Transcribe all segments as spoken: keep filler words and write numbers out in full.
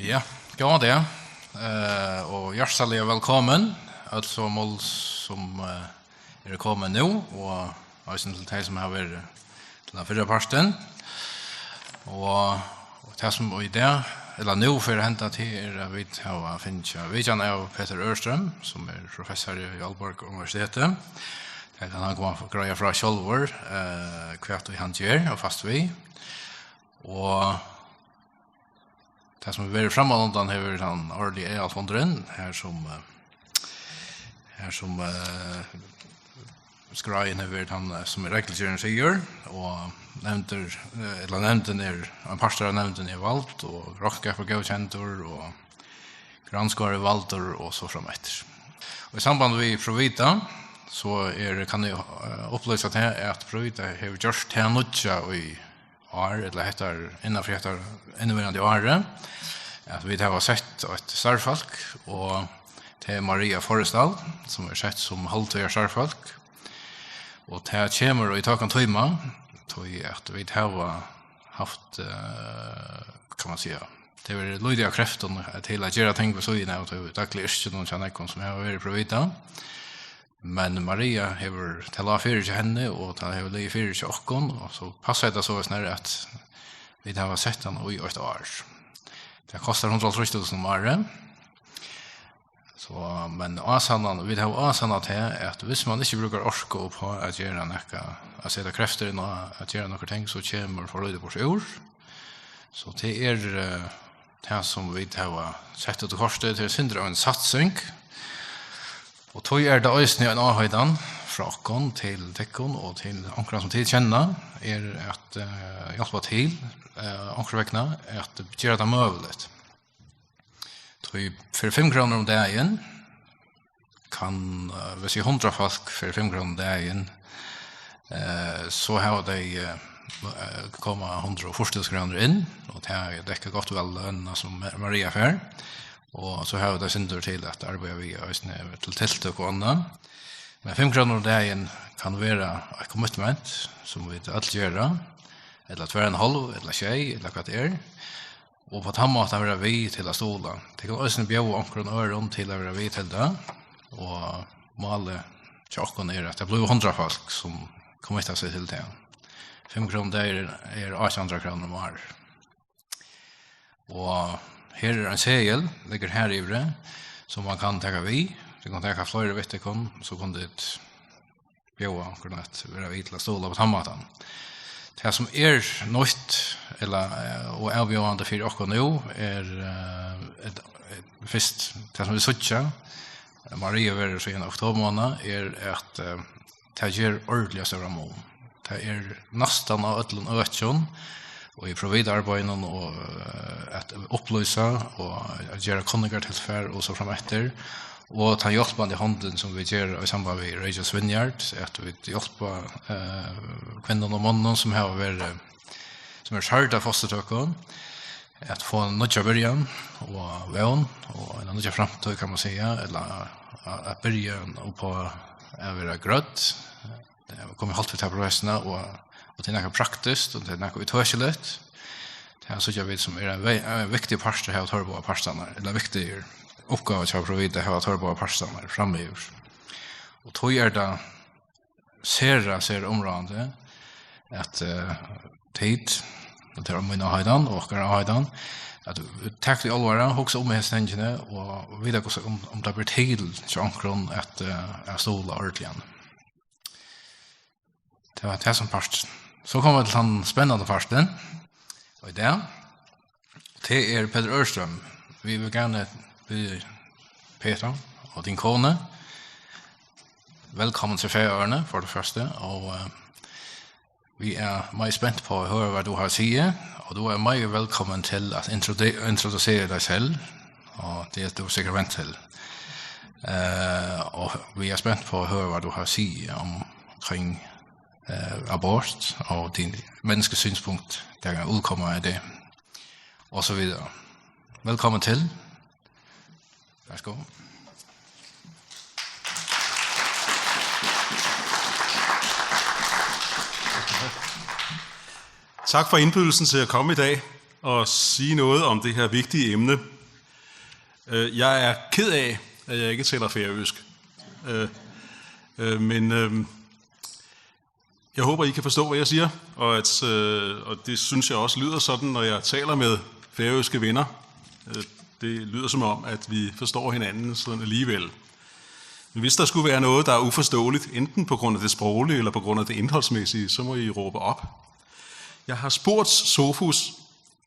Ja, góðan dag, eh, og hjartaliga vælkomin, øll somul sum, eh, eru komin nú, og eisini til tey sum hava verið til tann fyrra partin. Og, og tað sum í dag, ella nú, fer at henda, tað er, at vit hava fingið vitjan av Petur Østrøm, sum er professari í Aalborg Universiteti. Tað kann hann koma og greiða frá sjálvur, eh, hvat ið hann ger og fæst við. Og tað sum hevur verið frammanundan hevur verið tann árligi aðalfundurin, har sum, eh, har sum, eh, skráin hevur verið tann, eh, sum er reglugerðin sigur, og nevndir, eh, ella nevndin er, ein partur av nevndini er vald, og roknskapur góðkendur, og grannskógur er valdur, og so frameftir. Og í samband við Provita, so er, kann eg, eh, upplýsa tað, at Provita hevur gjørt tað nýggja í ár, ella hetta er innan fyri hetta inniverandi árið, at vit hava sett eitt starvsfólk, og tað er Maria Forrestal, sum er sett sum hálvtíðar starvsfólk. Og tað kemur í tøkum tíma, tí at vit hava havt, eh, kann man siga, tað hevur verið lítið av kreftum til at gera ting við síðuna av tí dagliga yrkinum hjá nógvum sum hava verið í Provita. Men Maria hevur, tað lá fyri hjá henni, og tað hevur ligið fyri hjá okkum, og so passar tað soleiðis nær, at vit hava sett hana í eitt ár. Tað kostar hundrað og hálvtrýss túsund um árið. So, men ásannan, vit hava ásannað tað, at viss mann ikki brúkar orku upp á at gera nakað, at seta kreftir inn á at gera nakrar ting, so kemur for lítið burtur úr. So tað er, eh, tað sum vit hava sett út í kortið, tað er eitt sindur av ein satsing. Og tí er tað eisini ein áheitan frá okkum til tykkum og til onkran sum tit kenna, er at, eh, hjálpa til, eh, onkra vegna at gera tað møguligt. Tí fyri fimm krónur um dagin kann, eh, hvis eg hundrað fólk fyri fimm krónur um dagin, eh, so hava tey, eh, koma hundrað og fýrs túsund krónur inn, og tað dekkar gott og væl lønina sum Ma-, Maria fær. Og so hava tey sindur til at arbeiða við eisini til tiltøk og annað. Men fimm krónur um dagin kann vera eitt commitment sum vit øll gera, ella tvær og ein hálv, ella sjey, ella hvat tað er. Og á tann mátan vera við til at stuðla. Tey kunnu eisini bjóða onkrum øðrum til at vera við til tað. Og málið hjá okkum er, at tað blívur hundrað fólk, sum committa seg til tað. Fimm krónur, tað er, er átjan hundrað krónur um árið. Og her er ein seðil, liggur her yviri, sum mann kann taka við. Tit kunnu taka fleiri við tykkum, so kunnu tit bjóða onkrum at vera við til at stuðla á tann mátan. Tað sum er nýtt, ella, eh, og avbjóðandi fyri okkum nú, er, eh, eitt, eitt, fyrst, tað sum vit síggja, Maria verður so í oktobermánað, er at, eh, tað ger ordiliga stóran mun. Tað er næstan á øllum økjum, og í Provita-arbeiðinum, og, eh, at upplýsa, og at gera kunningartilfar, og so frameftir. Og tann hjálpandi hondin sum vit gera í samband við Rachel's Vineyard, at vit hjálpa, eh, kvinnum og monnum sum hava verið, sum eru særd av fosturtøku, at fáa eina nýggja byrjan og vón og eina nýggja framtíð, kann man siga, ella a-, at byrja upp á at vera grødd. Tað er komið hálvt við ta prosessina, og, og tað er nakað praktiskt, og tað er nakað ítøkiligt. Tað er, síggja vit, sum er ein ve-, ein viktigur partur at hava teir báðar partarnar, ella viktigur uppgáva hjá Provita at hava teir báðar partarnar framyvir. Og tí er tað sera, sera umráðandi, at, eh, tit, og tað er mín áheitan og okkara áheitan, at taka tað í álvara, hugsa um hesi tingini og vita, hvussu, um, um tað ber til hjá onkrum at, eh, at stuðla ordiliga. Tað var tað sum parturin. So koma vit til tann spennandi partin í dag. Tað er Petur Ørstrøm. Vit vil gjarna biðja Petur og tína konu vælkomin til Færøerne, fyri tað fyrsta, og, eh, vit eru mega spent uppá at hoyra, hvat tú hevur at siga, og tú ert mega vælkomin til at introdu-, introdusera teg sjálv, og tað ert tú sikkurt vant til. Eh, og vit eru spent uppá at hoyra, hvat tú hevur at siga um, kring, eh, abort og títt menniskesynspunkt, tað kann útkoma av tí, og so víðari. Vælkomin til. Værsgo. Tak for indbydelsen til at komme i dag. at sige noget om det her vigtige emne. Øh, Jeg er ked af, at jeg ikke taler færøsk. Øh, øh, Men øh, jeg håber, I kan forstå, hvad jeg siger, og, at, øh, og det synes jeg også lyder sådan, når jeg taler med færøske venner. Øh, Det lyder som om, at vi forstår hinanden sådan alligevel. Men hvis der skulle være noget, der er uforståeligt, enten på grund af det sproglige eller på grund af det indholdsmæssige, så må I råbe op. Jeg har spurgt Sofus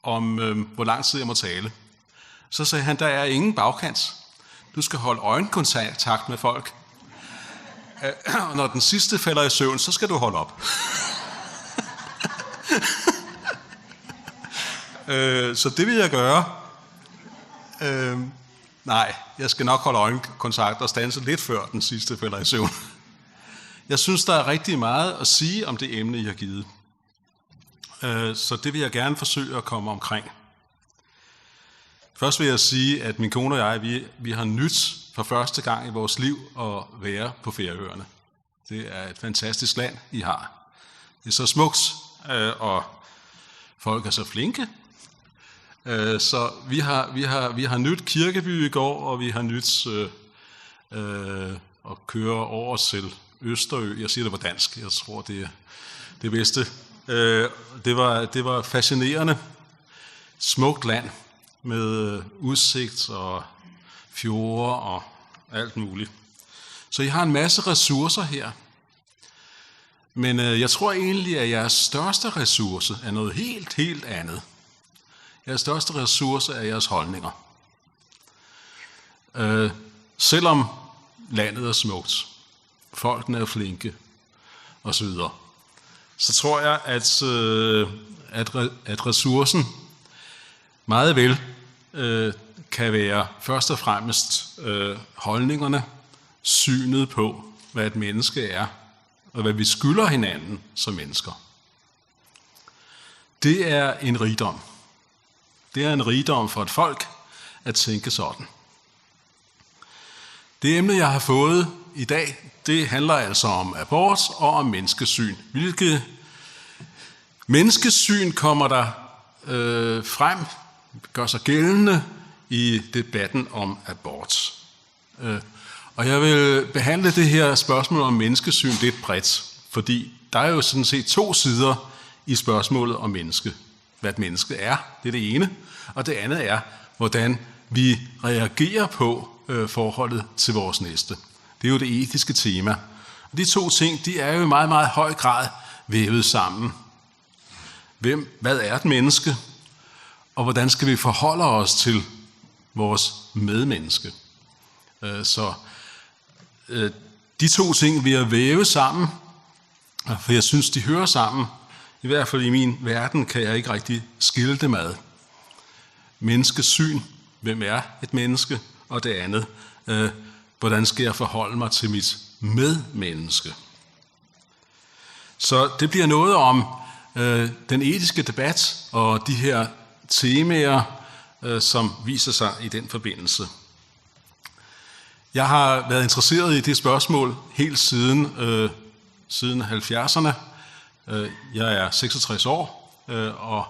om, øh, hvor lang tid jeg må tale. Så sagde han, der er ingen bagkant. Du skal holde øjenkontakt med folk. Øh, og når den sidste falder i søvn, så skal du holde op. Øh, så det vil jeg gøre. Øh, nej, jeg skal nok holde øjenkontakt og standse lidt før den sidste falder i søvn. Jeg synes, der er rigtig meget at sige om det emne, I har givet. Øh, så det vil jeg gerne forsøge at komme omkring. Først vil jeg sige, at min kone og jeg, vi, vi har nyt for første gang i vores liv at være på Færøerne. Det er et fantastisk land, I har. Det er så smukt, øh, og folk er så flinke. Øh, så vi har, vi har, vi har nyt Kirkeby i går, og vi har nyt øh, øh, at køre over til Østerø. Jeg siger det på dansk. Jeg tror, det er det bedste. Øh, det var, det var fascinerende. Smukt land med øh, udsigt og fjorde og alt muligt. Så I har en masse ressourcer her. Men øh, jeg tror egentlig, at jeres største ressource er noget helt, helt andet. Jeres største ressource er jeres holdninger. Øh, Selvom landet er smukt, folkene er flinke, og så videre, så tror jeg, at, øh, at, re- at ressourcen meget vel øh, kan være først og fremmest øh, holdningerne, synet på, hvad et menneske er, og hvad vi skylder hinanden som mennesker. Det er en rigdom. Det er en rigdom for et folk at tænke sådan. Det emne, jeg har fået i dag, det handler altså om abort og om menneskesyn. Hvilket menneskesyn kommer der øh, frem, gør sig gældende i debatten om abort? Øh, og jeg vil behandle det her spørgsmål om menneskesyn lidt bredt, fordi der er jo sådan set to sider i spørgsmålet om menneske. Hvad et menneske er, det er det ene. Og det andet er, hvordan vi reagerer på øh, forholdet til vores næste. Det er jo det etiske tema. Og de to ting, de er jo i meget, meget høj grad vævet sammen. Hvem, hvad er et menneske, og hvordan skal vi forholde os til vores medmenneske? Øh, Så øh, de to ting vil jeg væve sammen, for jeg synes, de hører sammen. I hvert fald i min verden kan jeg ikke rigtig skille dem ad. Menneskesyn, hvem er et menneske, og det andet, øh, hvordan skal jeg forholde mig til mit medmenneske? Så det bliver noget om øh, den etiske debat og de her temaer, øh, som viser sig i den forbindelse. Jeg har været interesseret i det spørgsmål helt siden, øh, siden halvfjerdserne. Øh, Jeg er seksogtres år øh, og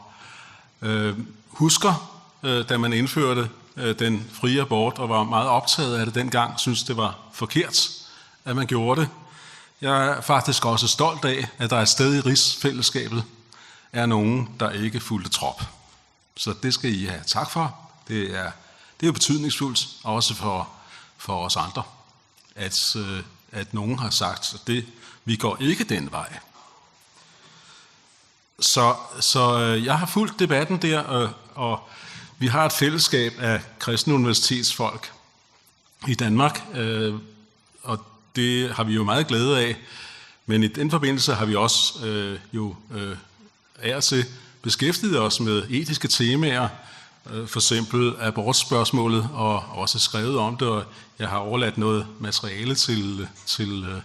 øh, husker, øh, da man indførte øh, den frie abort, og var meget optaget af det dengang, synes det var forkert, at man gjorde det. Jeg er faktisk også stolt af, at der et sted i rigsfællesskabet er nogen, der ikke fulgte trop. Så det skal I have tak for. Det er, det er jo betydningsfuldt, også for, for os andre, at, øh, at nogen har sagt, at det, vi går ikke den vej. Så, så øh, jeg har fulgt debatten der, øh, og vi har et fællesskab af kristne universitetsfolk i Danmark, øh, og det har vi jo meget glæde af. Men i den forbindelse har vi også øh, jo øh, af og til beskæftiget os med etiske temaer, øh, for eksempel abortspørgsmålet, og også skrevet om det, og jeg har overladt noget materiale til, til, øh,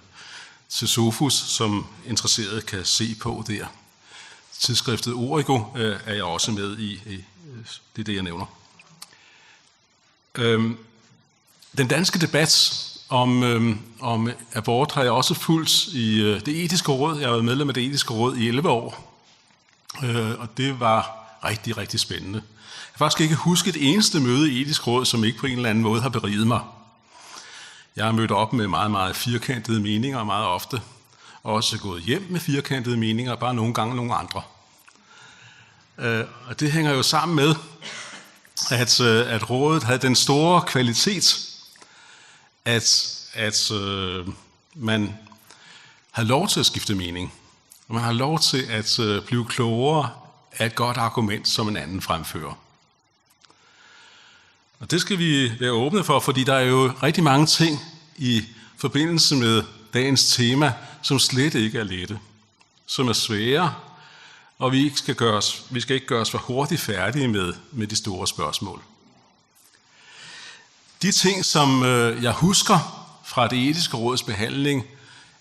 til Sofus, som interesserede kan se på der. Tidsskriftet Origo øh, er jeg også med i, i øh, det er det, jeg nævner. Øhm, Den danske debat om, øhm, om abort har jeg også fulgt i øh, det etiske råd. Jeg har været medlem af det etiske råd i elleve år, øh, og det var Rigtig, rigtig spændende. Jeg kan faktisk ikke huske et eneste møde i Etisk Råd, som ikke på en eller anden måde har beriget mig. Jeg er mødt op med meget, meget firkantede meninger meget ofte, og også gået hjem med firkantede meninger, bare nogle gange nogle andre. Øh, og det hænger jo sammen med, at, øh, at rådet havde den store kvalitet, at, at øh, man har lov til at skifte mening. Og man har lov til at øh, blive klogere af et godt argument, som en anden fremfører. Og det skal vi være åbne for, fordi der er jo rigtig mange ting i forbindelse med dagens tema, som slet ikke er lette, som er svære, og vi ikke skal gøre os, vi skal ikke gøre os for hurtigt færdige med, med de store spørgsmål. De ting, som øh, jeg husker fra det etiske råds behandling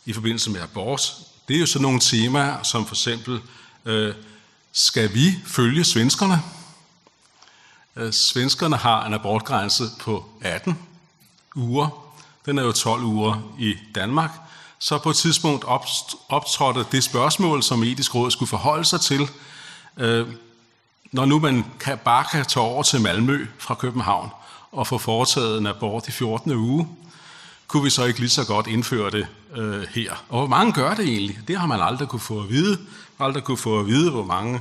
i forbindelse med abort, det er jo sådan nogle temaer, som for eksempel, øh, skal vi følge svenskerne? Øh, svenskerne har en abortgrænse på atten uger. Den er jo tolv uger i Danmark. Så på et tidspunkt opst- optrådte det spørgsmål, som Etisk Råd skulle forholde sig til. Øh, når nu man kan, bare kan tage over til Malmø fra København og få foretaget en abort i fjortende uge, kunne vi så ikke lige så godt indføre det øh, her? Og hvor mange gør det egentlig? Det har man aldrig kunne få at vide. Aldrig kunne få at vide, hvor mange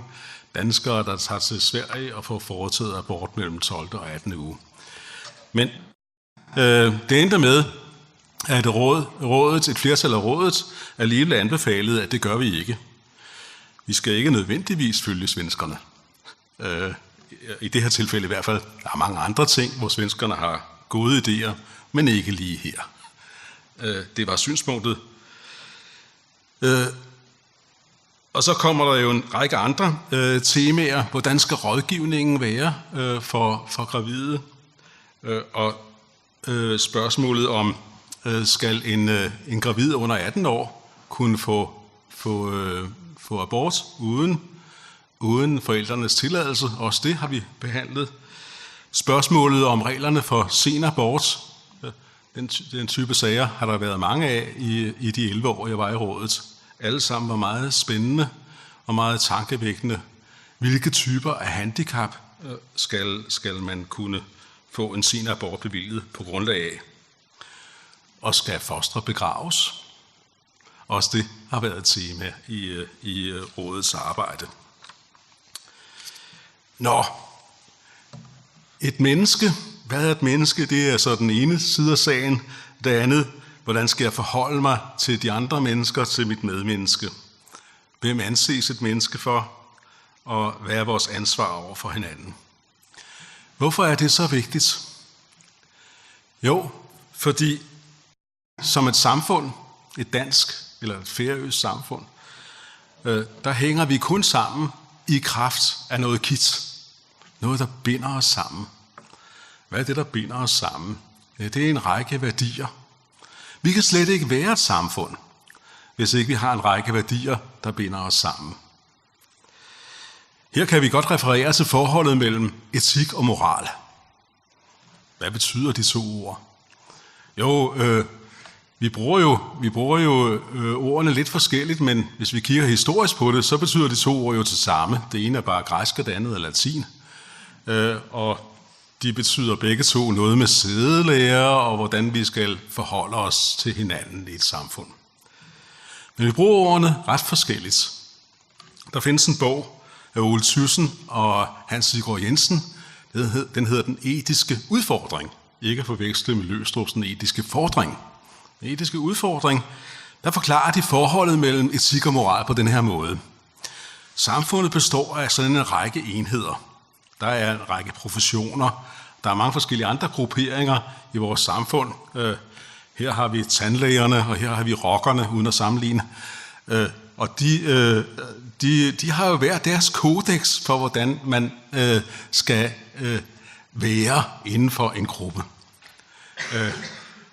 danskere, der tager til Sverige og får foretaget abort mellem tolvte og attende uge. Men øh, det endte med, at råd, rådet, et flertal af rådet alligevel anbefalede, at det gør vi ikke. Vi skal ikke nødvendigvis følge svenskerne. Øh, I det her tilfælde i hvert fald. Der er mange andre ting, hvor svenskerne har gode idéer, men ikke lige her. Øh, det var synspunktet. Øh, og så kommer der jo en række andre øh, temaer. Hvordan skal rådgivningen være øh, for, for gravide? Øh, og øh, spørgsmålet om, øh, skal en, øh, en gravid under atten år kunne få, få, øh, få abort uden, uden forældrenes tilladelse? Også det har vi behandlet. Spørgsmålet om reglerne for sen abort. Øh, den, ty- den type sager har der været mange af i, i de elleve år, jeg var i rådet. Alle sammen var meget spændende og meget tankevækkende. Hvilke typer af handicap øh, skal, skal man kunne få en sen abort bevilget på grundlag af? Og skal fostre begraves? Også det har været et tema i, øh, i øh, rådets arbejde. Nå, et menneske. Hvad er et menneske? Det er så den ene side af sagen. Det andet, hvordan skal jeg forholde mig til de andre mennesker, til mit medmenneske? Hvem anses et menneske for? Og hvad er vores ansvar over for hinanden? Hvorfor er det så vigtigt? Jo, fordi som et samfund, et dansk eller et færøsk samfund, øh, der hænger vi kun sammen i kraft af noget kit. Noget, der binder os sammen. Hvad er det, der binder os sammen? Ja, det er en række værdier. Vi kan slet ikke være et samfund, hvis ikke vi har en række værdier, der binder os sammen. Her kan vi godt referere til forholdet mellem etik og moral. Hvad betyder de to ord? Jo, øh, vi bruger jo, vi bruger jo øh, ordene lidt forskelligt, men hvis vi kigger historisk på det, så betyder de to ord jo det samme. Det ene er bare græsk, og det andet er latin. Øh, og de betyder begge to noget med sædelære, og hvordan vi skal forholde os til hinanden i et samfund. Men vi bruger ordene ret forskelligt. Der findes en bog af Ole Thyssen og Hans Sigurd Jensen. Den hed- den hedder Den etiske udfordring. Ikke at forveksle med Løgstrups Den etiske fordring. Den etiske udfordring, der forklarer de forholdet mellem etik og moral på den her måde. Samfundet består af sådan en række enheder. Der er en række professioner. Der er mange forskellige andre grupperinger i vores samfund. Øh, her har vi tandlægerne, og her har vi rockerne, uden at sammenligne. Øh, og de, øh, de, de har jo hver deres kodeks for, hvordan man øh, skal øh, være inden for en gruppe. Øh,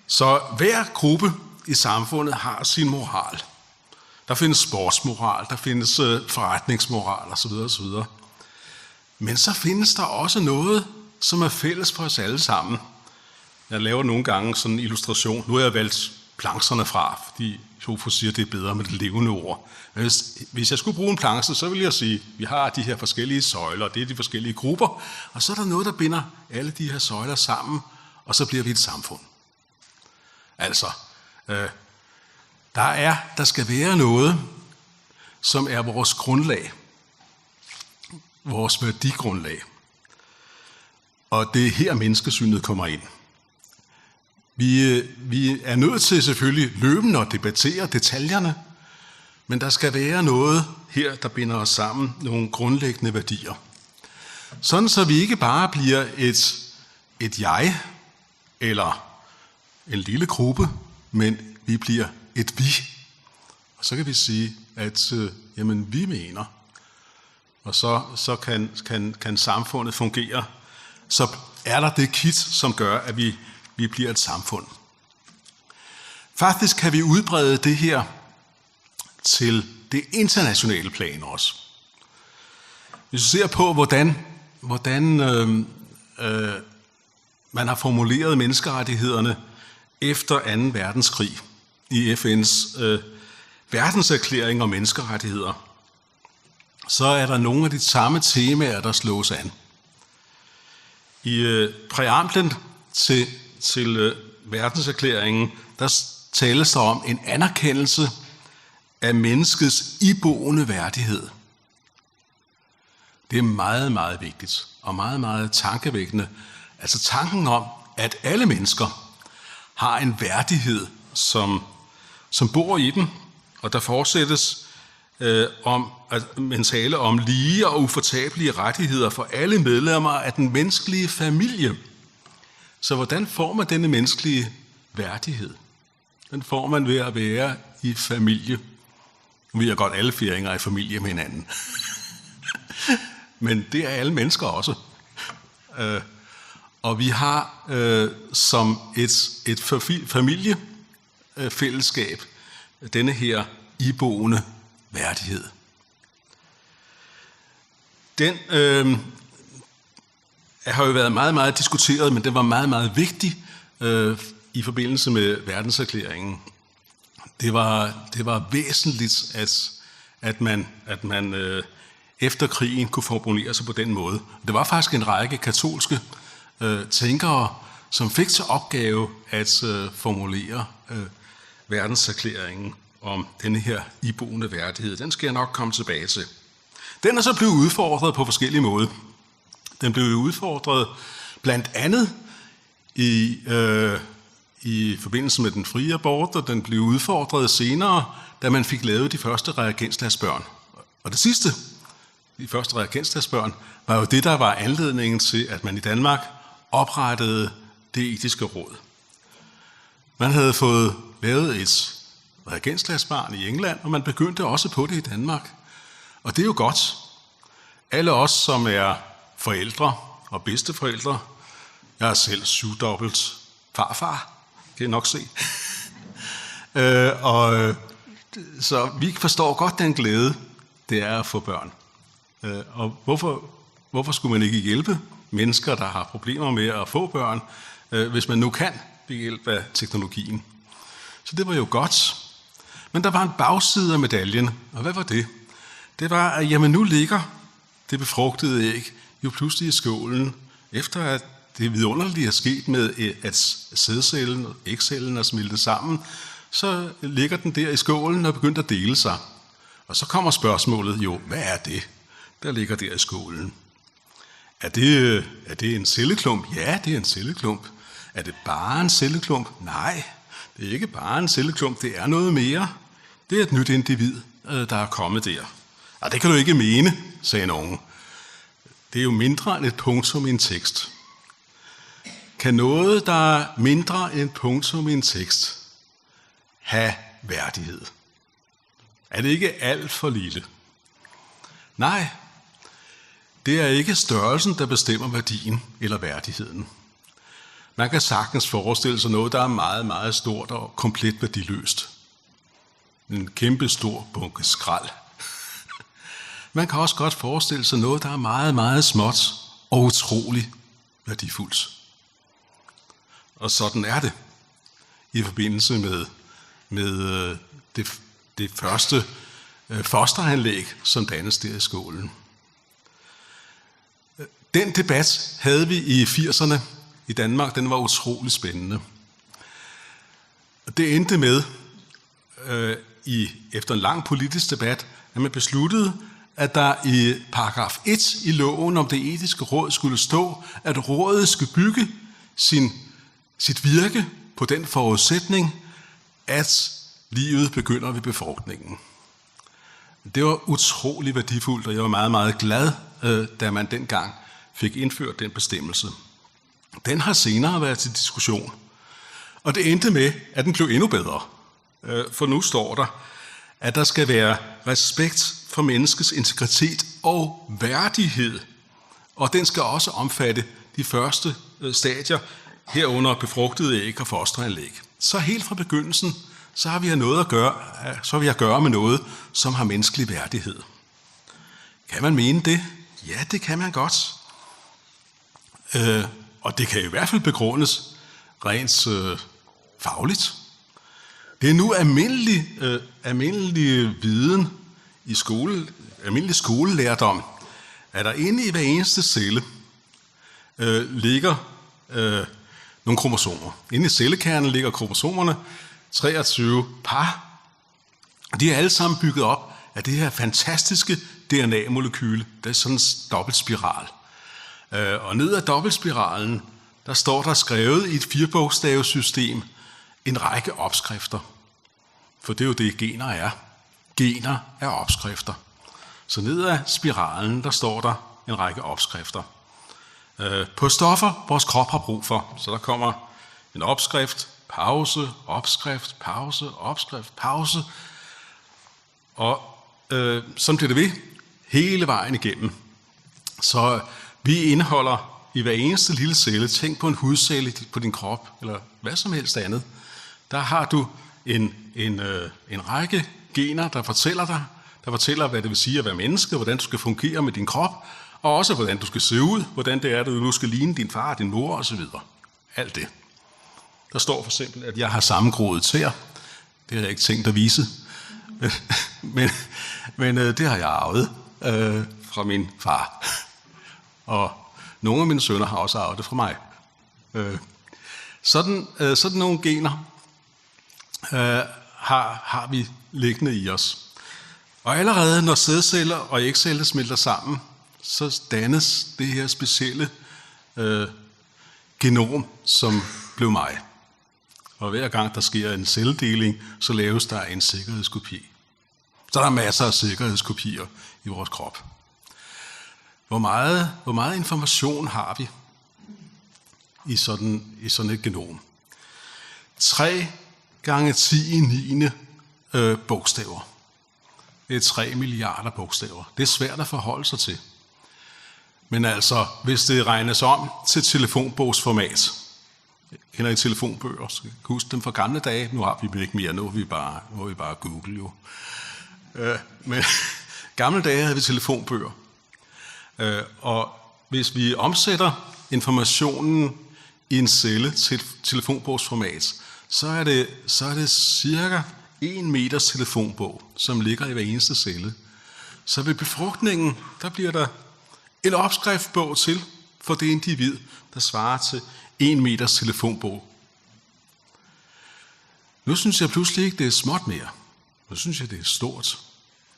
så hver gruppe i samfundet har sin moral. Der findes sportsmoral, der findes øh, forretningsmoral osv. osv. Men så findes der også noget, som er fælles for os alle sammen. Jeg laver nogle gange sådan en illustration. Nu har jeg valgt plancherne fra, fordi Sofus siger, det er bedre med det levende ord. Men hvis, hvis jeg skulle bruge en planche, så ville jeg sige, vi har de her forskellige søjler, det er de forskellige grupper, og så er der noget, der binder alle de her søjler sammen, og så bliver vi et samfund. Altså, øh, der er, der skal være noget, som er vores grundlag, vores værdigrundlag. Og det er her, menneskesynet kommer ind. Vi, øh, vi er nødt til selvfølgelig løbende at debattere detaljerne, men der skal være noget her, der binder os sammen, nogle grundlæggende værdier. Sådan så vi ikke bare bliver et, et jeg, eller en lille gruppe, men vi bliver et vi. Og så kan vi sige, at øh, jamen, vi mener. Og så, så kan, kan, kan samfundet fungere. Så er der det kit, som gør, at vi, vi bliver et samfund. Faktisk kan vi udbrede det her til det internationale plan også. Hvis vi ser på, hvordan, hvordan øh, øh, man har formuleret menneskerettighederne efter anden verdenskrig i F N's øh, verdenserklæring om menneskerettigheder, så er der nogle af de samme temaer, der slås an. I øh, præamblen til, til øh, verdenserklæringen, der tales der om en anerkendelse af menneskets iboende værdighed. Det er meget, meget vigtigt og meget, meget tankevækkende. Altså tanken om, at alle mennesker har en værdighed, som, som bor i dem, og der fortsættes øh, om, at man taler om lige og ufortabelige rettigheder for alle medlemmer af den menneskelige familie. Så hvordan får man denne menneskelige værdighed? Den får man ved at være i familie. Nu ved jeg godt, alle færinger er i familie med hinanden. Men det er alle mennesker også. Øh, og vi har øh, som et, et familiefællesskab denne her iboende værdighed. Den øh, har jo været meget, meget diskuteret, men den var meget, meget vigtig øh, i forbindelse med verdenserklæringen. Det var, det var væsentligt, at, at man, at man øh, efter krigen kunne formulere sig på den måde. Det var faktisk en række katolske øh, tænkere, som fik til opgave at øh, formulere øh, verdenserklæringen om denne her iboende værdighed. Den skal jeg nok komme tilbage til. Den er så blevet udfordret på forskellige måder. Den blev udfordret blandt andet i, øh, i forbindelse med den frie abort, og den blev udfordret senere, da man fik lavet de første reagensglasbørn. Og det sidste, de første reagensglasbørn, var jo det, der var anledningen til, at man i Danmark oprettede det etiske råd. Man havde fået lavet et reagensglasbarn i England, og man begyndte også på det i Danmark. Og det er jo godt. Alle os, som er forældre og bedsteforældre, jeg er selv syvdobbelt farfar, kan I nok se. øh, og øh, så vi forstår godt den glæde, det er at få børn. Øh, og hvorfor, hvorfor skulle man ikke hjælpe mennesker, der har problemer med at få børn, øh, hvis man nu kan ved hjælp af teknologien? Så det var jo godt. Men der var en bagside af medaljen, og hvad var det? Det var, at jamen nu ligger det befrugtede æg jo pludselig i skålen, efter at det vidunderlige er sket med, øh, at sædcellen og ægcellen er smeltet sammen, så ligger den der i skålen og begynder at dele sig. Og så kommer spørgsmålet jo, hvad er det, der ligger der i skålen? Er det, øh, er det en celleklump? Ja, det er en celleklump. Er det bare en celleklump? Nej, det er ikke bare en celleklump, det er noget mere. Det er et nyt individ, øh, der er kommet der. Og det kan du ikke mene, sagde nogen. Det er jo mindre end et punktum i en tekst. Kan noget, der er mindre end et punktum i en tekst, have værdighed? Er det ikke alt for lille? Nej, det er ikke størrelsen, der bestemmer værdien eller værdigheden. Man kan sagtens forestille sig noget, der er meget, meget stort og komplet værdiløst. En kæmpe stor bunke skrald. Man kan også godt forestille sig noget, der er meget, meget småt og utrolig værdifuldt. Og sådan er det i forbindelse med med øh, det, det første øh, fosteranlæg, som dannes der i skolen. Den debat havde vi i firserne i Danmark. Den var utrolig spændende. Og det endte med, øh, i, efter en lang politisk debat, at man besluttede, at der i paragraf et i loven om det etiske råd skulle stå, at rådet skal bygge sin, sit virke på den forudsætning, at livet begynder ved befrugtningen. Det var utrolig værdifuldt, og jeg var meget, meget glad, øh, da man dengang fik indført den bestemmelse. Den har senere været til diskussion, og det endte med, at den blev endnu bedre. Øh, for nu står der, at der skal være respekt for menneskets integritet og værdighed, og den skal også omfatte de første øh, stadier, herunder befrugtede æg og fosteranlæg. Så helt fra begyndelsen, så har vi at noget at gøre, så har vi at gøre med noget, som har menneskelig værdighed. Kan man mene det? Ja, det kan man godt. Øh, og det kan i hvert fald begrundes rent øh, fagligt. Det er nu almindelig, øh, almindelig viden i skole, almindelig skolelærdom, at der inde i hver eneste celle øh, ligger øh, nogle kromosomer. Inde i cellekernen ligger kromosomerne, treogtyve par. De er alle sammen bygget op af det her fantastiske D N A-molekyle. Det er sådan en dobbeltspiral. Øh, og ned ad dobbeltspiralen, der står der skrevet i et firebogstavssystem en række opskrifter. For det er jo det, gener er. Gener er opskrifter. Så ned ad spiralen, der står der en række opskrifter øh, på stoffer, vores krop har brug for. Så der kommer en opskrift, pause, opskrift, pause, opskrift, pause. Og øh, sådan bliver det ved hele vejen igennem. Så vi indeholder i hver eneste lille celle, tænk på en hudcelle på din krop, eller hvad som helst andet, der har du en, en, øh, en række gener, der fortæller dig, der fortæller, hvad det vil sige at være menneske, hvordan du skal fungere med din krop, og også hvordan du skal se ud, hvordan det er, du nu skal ligne din far, din mor osv. Alt det. Der står for eksempel, at jeg har sammengroede tæer. Det har jeg ikke tænkt at vise. Men, men øh, det har jeg arvet øh, fra min far. Og nogle af mine sønner har også arvet det fra mig. Øh, sådan, øh, sådan nogle gener øh, har, har vi liggende i os. Og allerede når sædceller og ægceller smelter sammen, så dannes det her specielle øh, genom, som blev mig. Og hver gang der sker en celledeling, så laves der en sikkerhedskopi. Så der er masser af sikkerhedskopier i vores krop. Hvor meget, hvor meget information har vi i sådan, i sådan et genom? Tre gange ti i niende øh, bogstaver. Det er tre milliarder bogstaver. Det er svært at forholde sig til. Men altså, hvis det regnes om til telefonbogsformat, kender I telefonbøger? Skal I huske dem fra gamle dage? Nu har vi dem ikke mere. Nu er vi bare, nu er vi bare Google jo. Øh, men gamle dage havde vi telefonbøger. Øh, og hvis vi omsætter informationen i en celle til telefonbogsformat, så er det, så er det cirka en meters telefonbog, som ligger i hver eneste celle. Så ved befrugtningen, der bliver der en opskriftbog til for det individ, der svarer til en meters telefonbog. Nu synes jeg pludselig ikke, det er småt mere. Nu synes jeg, det er stort.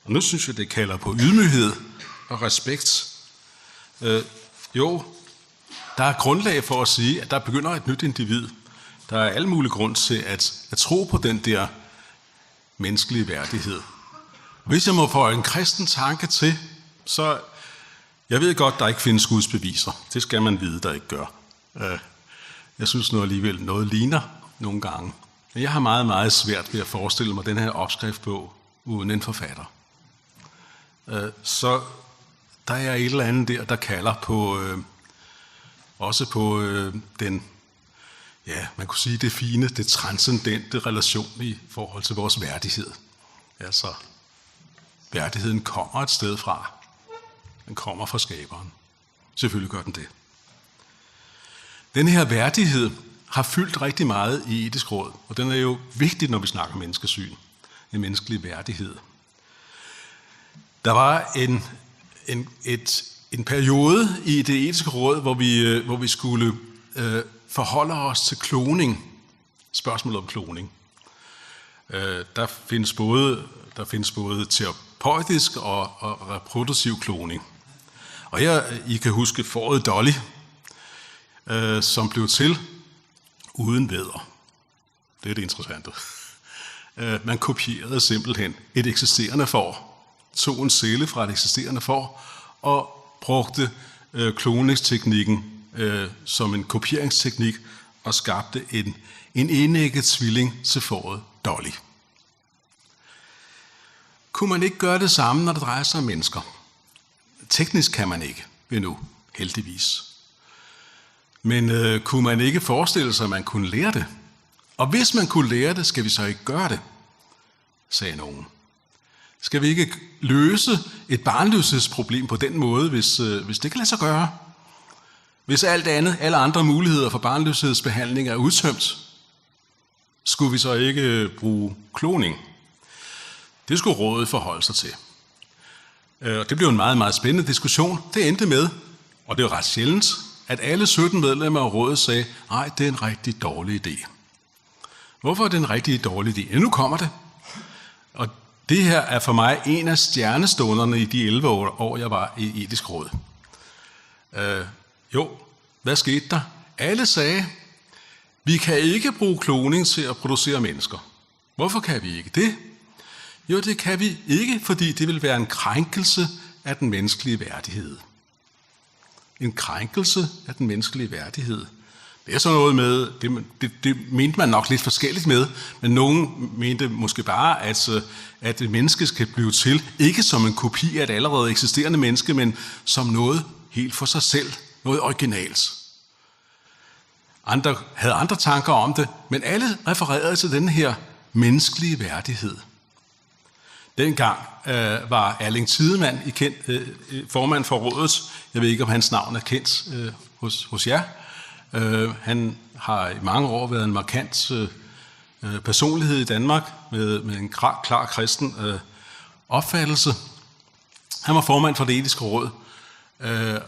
Og nu synes jeg, det kalder på ydmyghed og respekt. Øh, jo, der er grundlag for at sige, at der begynder et nyt individ. Der er al mulig grund til at, at tro på den der menneskelige værdighed. Hvis jeg må føje en kristen tanke til, så jeg ved godt, der ikke findes Guds beviser. Det skal man vide, der ikke gør. Øh, jeg synes nu alligevel, noget ligner nogle gange. Men jeg har meget, meget svært ved at forestille mig den her opskriftbog uden en forfatter. Øh, så der er et eller andet der, der kalder på, øh, også på øh, den, ja, man kunne sige det fine, det transcendente relation i forhold til vores værdighed. Altså, værdigheden kommer et sted fra. Den kommer fra skaberen. Selvfølgelig gør den det. Den her værdighed har fyldt rigtig meget i Etisk Råd, og den er jo vigtig, når vi snakker menneskesyn, en menneskelig værdighed. Der var en, en, et, en periode i det Etiske Råd, hvor vi, øh, hvor vi skulle øh, forholde os til kloning, spørgsmålet om kloning. Øh, der findes både, der findes både terapeutisk og, og reproduktiv kloning. Og her, I kan huske fåret Dolly, øh, som blev til uden vædder. Det er det interessante. Øh, man kopierede simpelthen et eksisterende får, tog en celle fra et eksisterende får og brugte øh, kloningsteknikken øh, som en kopieringsteknik og skabte en, en enægget tvilling til fåret Dolly. Kunne man ikke gøre det samme, når det drejer sig om mennesker? Teknisk kan man ikke endnu, heldigvis. Men øh, kunne man ikke forestille sig, at man kunne lære det? Og hvis man kunne lære det, skal vi så ikke gøre det? Sagde nogen. Skal vi ikke løse et barnløshedsproblem på den måde, hvis, øh, hvis det kan lade sig gøre? Hvis alt andet, alle andre muligheder for barnløshedsbehandling er udtømt, skulle vi så ikke øh, bruge kloning? Det skulle rådet forholde sig til. Øh, og det blev en meget, meget spændende diskussion. Det endte med, og det er jo ret sjældent, at alle sytten medlemmer af rådet sagde, nej, det er en rigtig dårlig idé. Hvorfor er det en rigtig dårlig idé? Ja, nu kommer det. Og det her er for mig en af stjernestunderne i de elleve år, år, jeg var i Etisk Råd. Øh, jo, hvad skete der? Alle sagde, vi kan ikke bruge kloning til at producere mennesker. Hvorfor kan vi ikke det? Jo, det kan vi ikke, fordi det vil være en krænkelse af den menneskelige værdighed. En krænkelse af den menneskelige værdighed. Det er sådan noget med, det, det, det mente man nok lidt forskelligt med, men nogen mente måske bare, at, øh, at et menneske skal blive til, ikke som en kopi af et allerede eksisterende menneske, men som noget helt for sig selv, noget originalt. Andre havde andre tanker om det, men alle refererede til den her menneskelige værdighed. Dengang øh, var Erling Tiedemann i kendt, øh, øh, formand for rådet. Jeg ved ikke, om hans navn er kendt øh, hos, hos jer. Øh, han har i mange år været en markant øh, øh, personlighed i Danmark med, med en klar, klar kristen øh, opfattelse. Han var formand for det etiske råd, øh,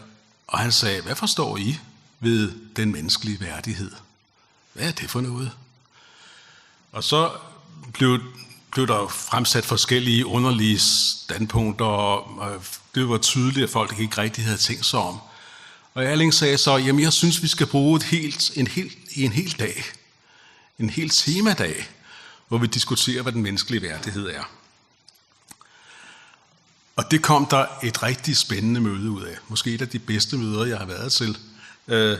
og han sagde, hvad forstår I ved den menneskelige værdighed? Hvad er det for noget? Og så blev, blev der fremsat forskellige underlige standpunkter, og det var tydeligt, at folk ikke rigtig havde tænkt sig om. Og Erling sagde så, jamen jeg synes, vi skal bruge et helt, en, helt, en hel dag, en hel temadag, hvor vi diskuterer, hvad den menneskelige værdighed er. Og det kom der et rigtig spændende møde ud af. Måske et af de bedste møder, jeg har været til. Øh,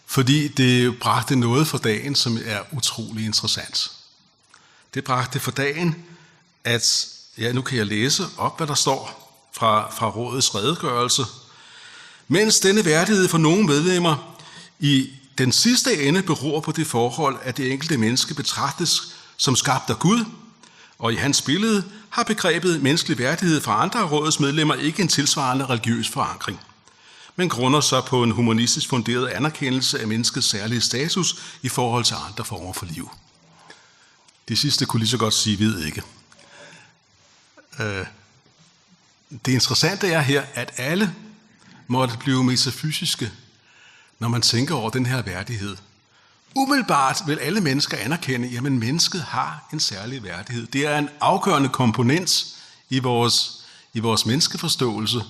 fordi det bragte noget for dagen, som er utrolig interessant. Det bragte for dagen, at, ja, nu kan jeg læse op, hvad der står fra, fra rådets redegørelse. Mens denne værdighed for nogle medlemmer i den sidste ende beror på det forhold, at det enkelte menneske betragtes som skabt af Gud, og i hans billede har begrebet menneskelig værdighed for andre af rådets medlemmer ikke en tilsvarende religiøs forankring, men grunder sig på en humanistisk funderet anerkendelse af menneskets særlige status i forhold til andre former for liv. Det sidste kunne lige så godt sige, ved ikke. Øh, det interessante er her, at alle måtte blive metafysiske, når man tænker over den her værdighed. Umiddelbart vil alle mennesker anerkende, jamen, mennesket har en særlig værdighed. Det er en afgørende komponent i vores, i vores menneskeforståelse,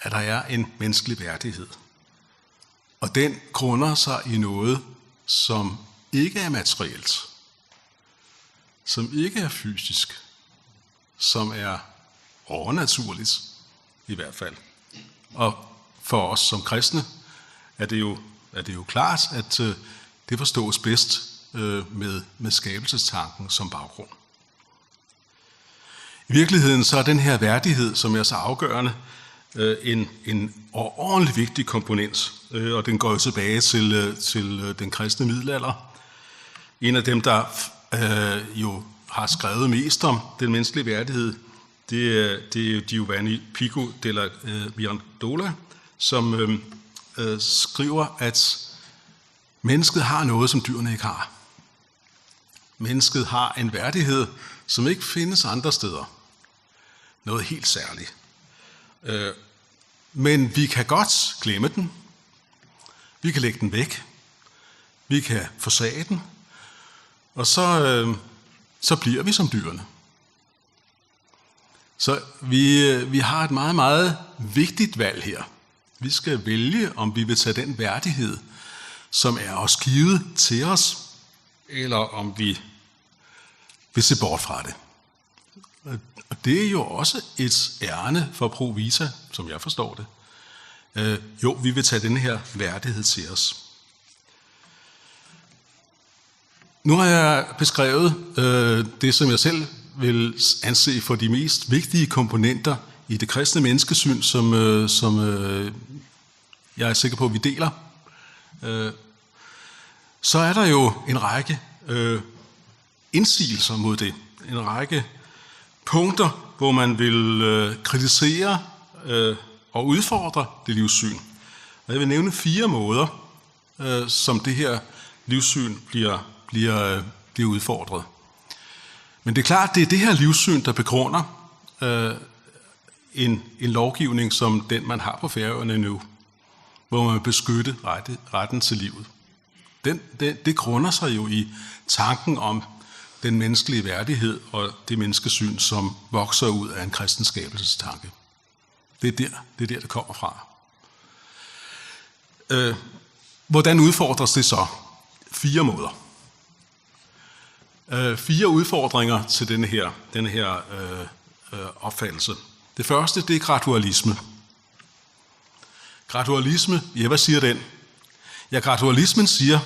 at der er en menneskelig værdighed. Og den grunder sig i noget, som ikke er materielt, som ikke er fysisk, som er overnaturligt i hvert fald. Og for os som kristne er det jo, er det jo klart, at øh, det forstås bedst øh, med, med skabelsestanken som baggrund. I virkeligheden så er den her værdighed, som er så afgørende, øh, en, en overordentlig vigtig komponent, øh, og den går jo tilbage til, øh, til øh, den kristne middelalder. En af dem, der øh, jo har skrevet mest om den menneskelige værdighed, det er, det er jo Giovanni Pico della øh, Mirandola, som øh, øh, skriver, at Mennesket har noget, som dyrene ikke har. Mennesket har en værdighed, som ikke findes andre steder. Noget helt særligt. Øh, men vi kan godt glemme den. Vi kan lægge den væk. Vi kan forsage den. Og så, øh, så bliver vi som dyrene. Så vi, øh, vi har et meget, meget vigtigt valg her. Vi skal vælge, om vi vil tage den værdighed, som er os givet, til os, eller om vi vil se bort fra det. Og det er jo også et ærinde for Pro Vita, som jeg forstår det. Øh, jo, vi vil tage den her værdighed til os. Nu har jeg beskrevet øh, det, som jeg selv vil anse for de mest vigtige komponenter i det kristne menneskesyn, som, øh, som øh, jeg er sikker på, at vi deler. Øh, så er der jo en række øh, indsigelser mod det. En række punkter, hvor man vil øh, kritisere øh, og udfordre det livssyn. Og jeg vil nævne fire måder, øh, som det her livssyn bliver, bliver, øh, bliver udfordret. Men det er klart, det er det her livssyn, der begrunder øh, en, en lovgivning som den, man har på Færøerne nu, hvor man vil beskytte rette, retten til livet. Den, det, det grunder sig jo i tanken om den menneskelige værdighed og det menneskesyn, som vokser ud af en kristen skabelsestanke. Det er der, det er der, det kommer fra. Øh, hvordan udfordres det så? Fire måder. Øh, fire udfordringer til denne her, denne her øh, øh, opfattelse. Det første, det er gradualisme. Gradualisme, ja, hvad siger den? Ja, gradualismen siger,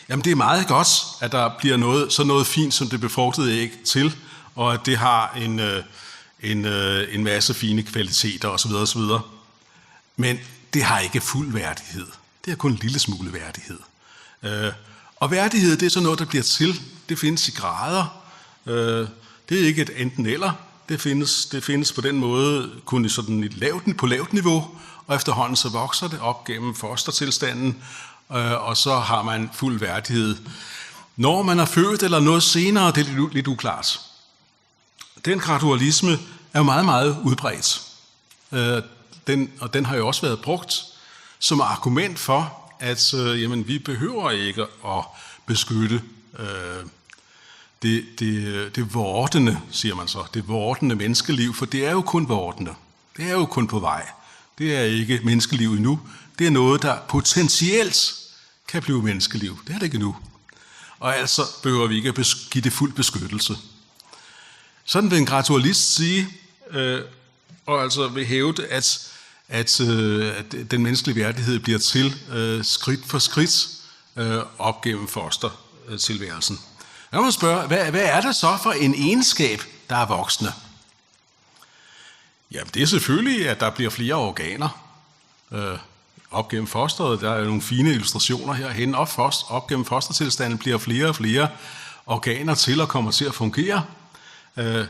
jamen det er meget godt, at der bliver noget, så noget fint som det befrugtede æg til, og at det har en, øh, en, øh, en masse fine kvaliteter osv. osv. Men det har ikke fuld værdighed. Det har kun en lille smule værdighed. Øh, og værdighed, det er så noget, der bliver til. Det findes i grader. Øh, det er ikke et enten eller. Det findes, det findes på den måde kun i sådan et lavt, på lavt niveau, og efterhånden så vokser det op gennem fostertilstanden, øh, og så har man fuld værdighed. Når man er født eller noget senere, det er lidt, lidt uklart. Den gradualisme er meget, meget udbredt. Øh, den, og den har jo også været brugt som argument for, at øh, jamen, vi behøver ikke at beskytte øh, det, det, det vordende, siger man så, det vordende menneskeliv, for det er jo kun vordende. Det er jo kun på vej. Det er ikke menneskeliv endnu. Det er noget, der potentielt kan blive menneskeliv. Det er det ikke endnu. Og altså behøver vi ikke at bes- give det fuld beskyttelse. Sådan vil en gradualist sige, øh, og altså vil hævde, at, at, øh, at den menneskelige værdighed bliver til øh, skridt for skridt øh, op gennem fostertilværelsen. Jeg må spørge, hvad, hvad er det så for en egenskab, der er voksende? Jamen, det er selvfølgelig, at der bliver flere organer øh, op gennem fosteret. Der er jo nogle fine illustrationer herhen. Op, foster, op gennem fostertilstanden bliver flere og flere organer til og kommer til at fungere. Øh,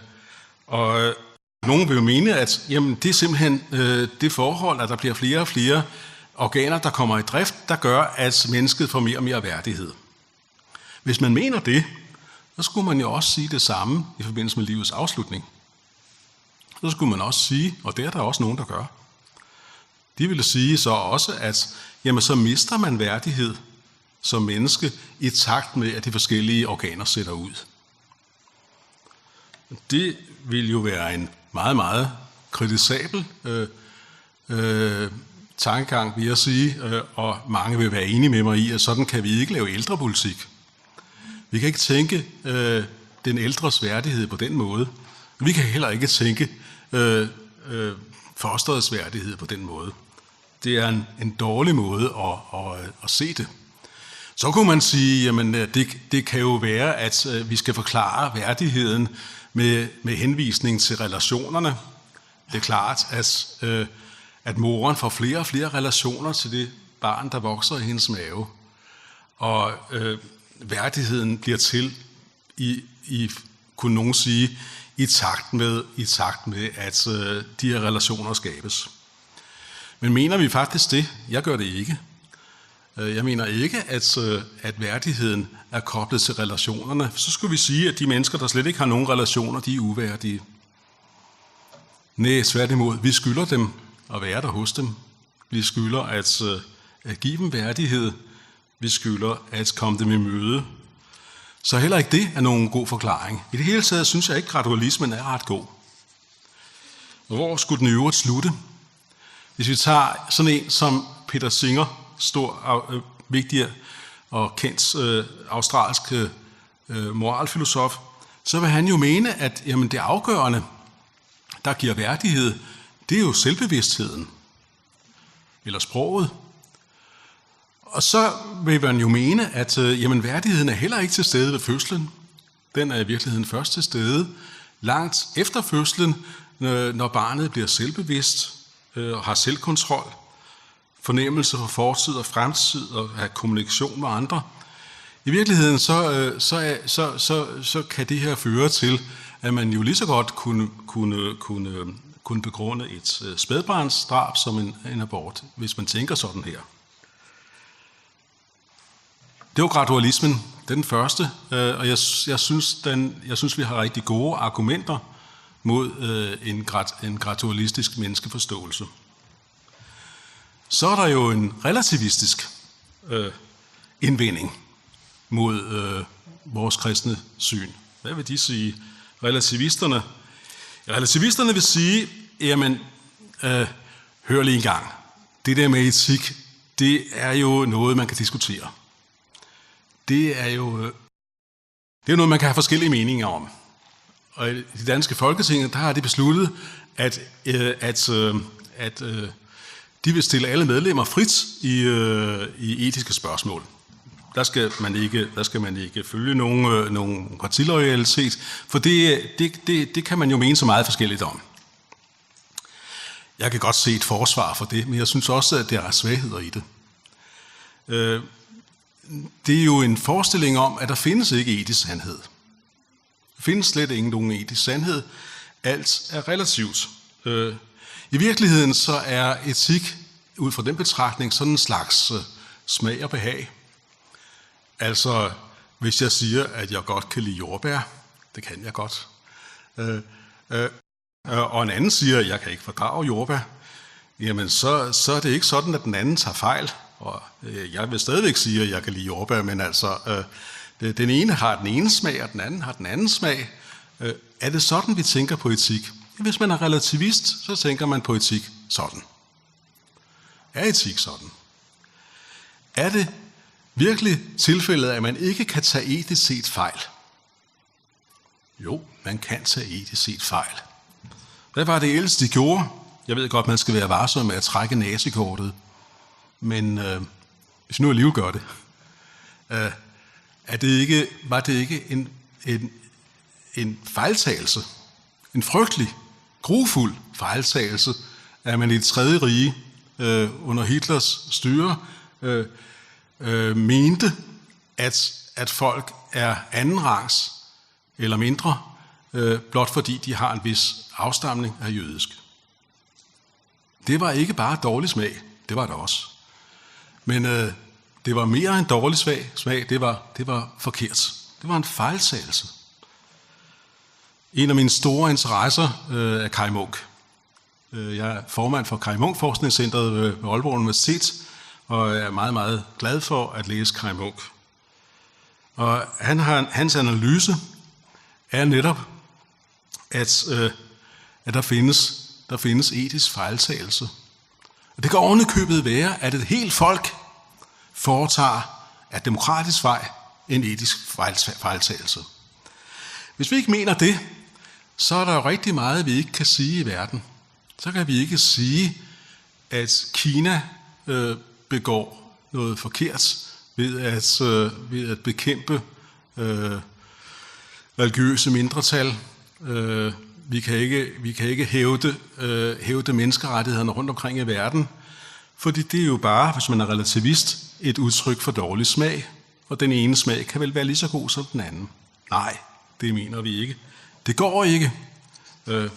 og øh, nogen vil jo mene, at jamen, det er simpelthen øh, det forhold, at der bliver flere og flere organer, der kommer i drift, der gør, at mennesket får mere og mere værdighed. Hvis man mener det, så skulle man jo også sige det samme i forbindelse med livets afslutning. Så skulle man også sige, og det er der også nogen, der gør, de ville sige så også, at jamen, så mister man værdighed som menneske i takt med, at de forskellige organer sætter ud. Det vil jo være en meget, meget kritisabel øh, øh, tankegang, vil jeg sige, øh, og mange vil være enige med mig i, at sådan kan vi ikke lave ældrepolitik. Vi kan ikke tænke øh, den ældres værdighed på den måde. Vi kan heller ikke tænke øh, øh, fosterets værdighed på den måde. Det er en, en dårlig måde at, at, at se det. Så kunne man sige, jamen øh, det, det kan jo være, at øh, vi skal forklare værdigheden med, med henvisning til relationerne. Det er klart, at, øh, at moren får flere og flere relationer til det barn, der vokser i hendes mave. Og øh, værdigheden bliver til i, i, kunne nogen sige, i takt med, i takt med at øh, de her relationer skabes. Men mener vi faktisk det? Jeg gør det ikke. Øh, Jeg mener ikke, at, øh, at værdigheden er koblet til relationerne. Så skulle vi sige, at de mennesker, der slet ikke har nogen relationer, de er uværdige. Nej, tværtimod. Vi skylder dem at være der hos dem. Vi skylder at, øh, at give dem værdighed. Vi skylder at komme dem i møde. Så heller ikke det er nogen god forklaring. I det hele taget synes jeg ikke, gradualismen er ret god. Og hvor skulle den i øvrigt slutte? Hvis vi tager sådan en som Peter Singer, stor, øh, vigtig og kendt, øh, australsk, øh, moralfilosof, så vil han jo mene, at, jamen, det afgørende, der giver værdighed, det er jo selvbevidstheden, eller sproget. Og så vil man jo mene, at, øh, jamen, værdigheden er heller ikke til stede ved fødslen. Den er i virkeligheden først til stede langt efter fødslen, øh, når barnet bliver selvbevidst, øh, og har selvkontrol, fornemmelse for fortid og fremtid og have kommunikation med andre. I virkeligheden så, øh, så, er, så, så, så kan det her føre til, at man jo lige så godt kunne, kunne, kunne, kunne begrunde et, øh, spædbarnsdrab som en, en abort, hvis man tænker sådan her. Det var gradualismen, det er den første, øh, og jeg, jeg, synes, den, jeg synes, vi har rigtig gode argumenter mod, øh, en, grad, en gradualistisk menneskeforståelse. Så er der jo en relativistisk, øh, indvending mod, øh, vores kristne syn. Hvad vil de sige? Relativisterne, relativisterne vil sige, jamen, øh, hør lige en gang. Det der med etik, det er jo noget, man kan diskutere. Det er jo, øh, det er noget, man kan have forskellige meninger om. Og i det danske Folketing, der har de besluttet, at, øh, at, øh, at, øh, de vil stille alle medlemmer frit i, øh, i etiske spørgsmål. Der skal man ikke, der skal man ikke følge nogen, øh, nogen partiloyalitet, for det, det, det, det kan man jo mene så meget forskelligt om. Jeg kan godt se et forsvar for det, men jeg synes også, at der er svagheder i det. Øh, det er jo en forestilling om, at der findes ikke etisk sandhed. Der findes slet ikke nogen etisk sandhed. Alt er relativt. Øh, i virkeligheden så er etik ud fra den betragtning sådan en slags, øh, smag og behag. Altså, hvis jeg siger, at jeg godt kan lide jordbær, det kan jeg godt. Øh, øh, øh, og en anden siger, at jeg kan ikke fordrage jordbær, jamen så, så er det ikke sådan, at den anden tager fejl. Og, øh, jeg vil stadigvæk sige, at jeg kan lide jordbær, men altså, øh, det, den ene har den ene smag, og den anden har den anden smag. Øh, er det sådan, vi tænker på etik? Hvis man er relativist, så tænker man på etik sådan. Er etik sådan? Er det virkelig tilfældet, at man ikke kan tage etisk set fejl? Jo, man kan tage etisk set fejl. Hvad var det ellers, de gjorde? Jeg ved godt, man skal være varsom med at trække næsekortet, men, øh, hvis vi nu alligevel gør det, øh, er det ikke, var det ikke en, en, en fejltagelse, en frygtelig, grufuld fejltagelse, at man i det tredje rige, øh, under Hitlers styre, øh, øh, mente, at, at folk er andenrangs eller mindre, øh, blot fordi de har en vis afstamning af jødisk. Det var ikke bare dårlig smag, det var det også. Men, øh, det var mere end dårlig smag, smag. Det var, det var forkert. Det var en fejltagelse. En af mine store interesser, øh, er Kaj Munk. Øh, jeg er formand for Kaj Munk Forskningscentret ved, ved Aalborg Universitet, og jeg er meget, meget glad for at læse Kaj Munk. Og han har, hans analyse er netop, at, øh, at der findes, der findes etisk fejltagelse. Og det kan ovenikøbet være, at et helt folk foretager af demokratisk vej en etisk fejl-, fejltagelse. Hvis vi ikke mener det, så er der jo rigtig meget, vi ikke kan sige i verden. Så kan vi ikke sige, at Kina, øh, begår noget forkert ved at, øh, ved at bekæmpe, øh, religiøse mindretal. Øh, vi kan ikke, vi kan ikke hævde, øh, hævde menneskerettighederne rundt omkring i verden, fordi det er jo bare, hvis man er relativist, et udtryk for dårlig smag, og den ene smag kan vel være lige så god som den anden. Nej, det mener vi ikke. Det går ikke. Øh,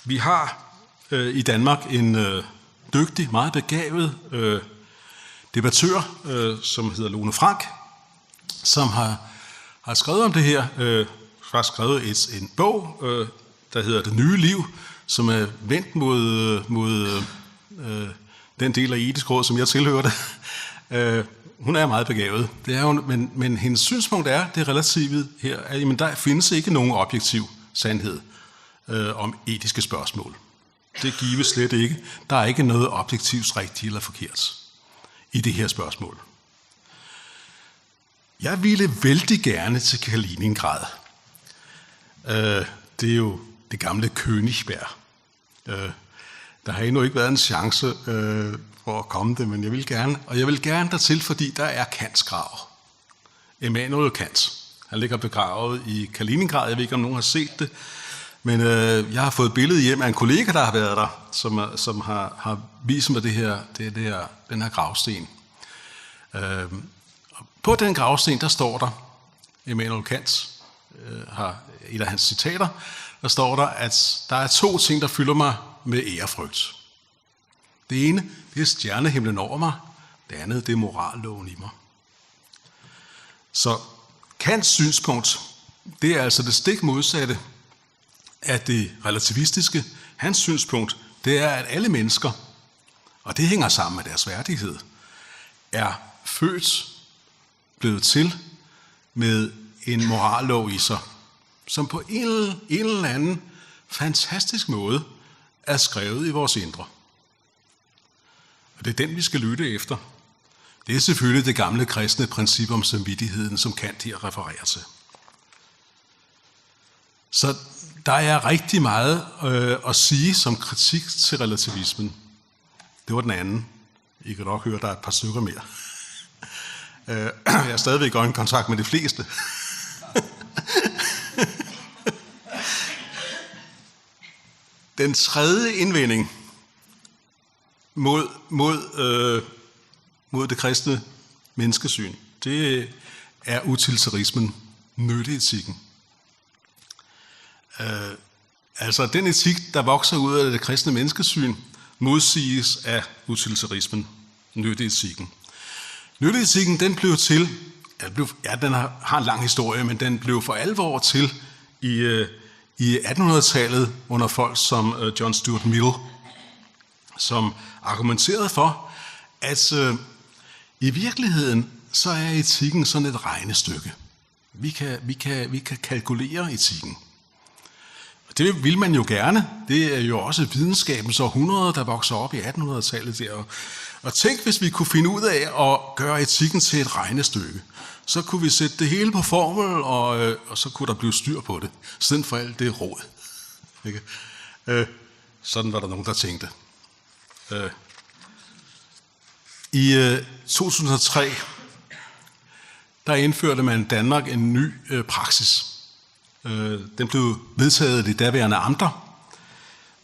vi har, øh, i Danmark en, øh, dygtig, meget begavet, øh, debattør, øh, som hedder Lone Frank, som har, har skrevet om det her, øh, faktisk skrevet et, en bog, øh, der hedder Det Nye Liv, som er vendt mod, mod øh, den del af Etisk Råd, som jeg tilhørte. Øh, hun er meget begavet, det er hun, men, men hendes synspunkt er, det relative her, at jamen, der findes ikke nogen objektiv sandhed øh, om etiske spørgsmål. Det gives slet ikke. Der er ikke noget objektivt rigtigt eller forkert i det her spørgsmål. Jeg ville vældig gerne til Kaliningrad. Øh, det er jo det gamle Königsberg. Øh, der har endnu ikke været en chance øh, for at komme det, men jeg vil gerne. Og jeg vil gerne dertil, fordi der er Kants grav. Immanuel Kant. Han ligger begravet i Kaliningrad. Jeg ved ikke, om nogen har set det, men øh, jeg har fået et billede hjem af en kollega, der har været der, som, er- som har, har vist mig det her, det, det her, den her gravsten. Øh, på den gravsten, der står der, Immanuel Kant øh, har et af hans citater, der står der, at der er to ting, der fylder mig med ærefrygt. Det ene, det er stjernehimlen over mig. Det andet, det er moralloven i mig. Så Kants synspunkt, det er altså det stik modsatte af det relativistiske. Hans synspunkt, det er, at alle mennesker, og det hænger sammen med deres værdighed, er født, blevet til med en morallov i sig, som på en, en eller anden fantastisk måde er skrevet i vores indre. Og det er den, vi skal lytte efter. Det er selvfølgelig det gamle kristne princip om samvittigheden, som Kant her refererer til. Så der er rigtig meget øh, at sige som kritik til relativismen. Det var den anden. I kan nok høre, der er et par stykker mere. Øh, jeg er stadigvæk i øjenkontakt med de fleste. Den tredje indvending mod, mod, øh, mod det kristne menneskesyn, det er utilitarismen, nytteetikken. Øh, altså den etik, der vokser ud af det kristne menneskesyn, modsiges af utilitarismen, nytteetikken. Nytteetikken, den blev til, ja, den blev, ja, den har, har en lang historie, men den blev for alvor til i, øh, i atten hundrede-tallet under folk som øh, John Stuart Mill, som argumenterede for, at øh, i virkeligheden, så er etikken sådan et regnestykke. Vi kan, vi kan, vi kan kalkulere etikken. Og det vil man jo gerne. Det er jo også videnskabens århundrede, der vokser op i atten hundrede-tallet der. Og, og tænk, hvis vi kunne finde ud af at gøre etikken til et regnestykke. Så kunne vi sætte det hele på formel, og, øh, og så kunne der blive styr på det. I stedet for alt det rod. Ikke? Øh, sådan var der nogen, der tænkte. Øh. I øh, to tusind og tre, der indførte man i Danmark en ny øh, praksis. Øh, den blev vedtaget af de daværende amter,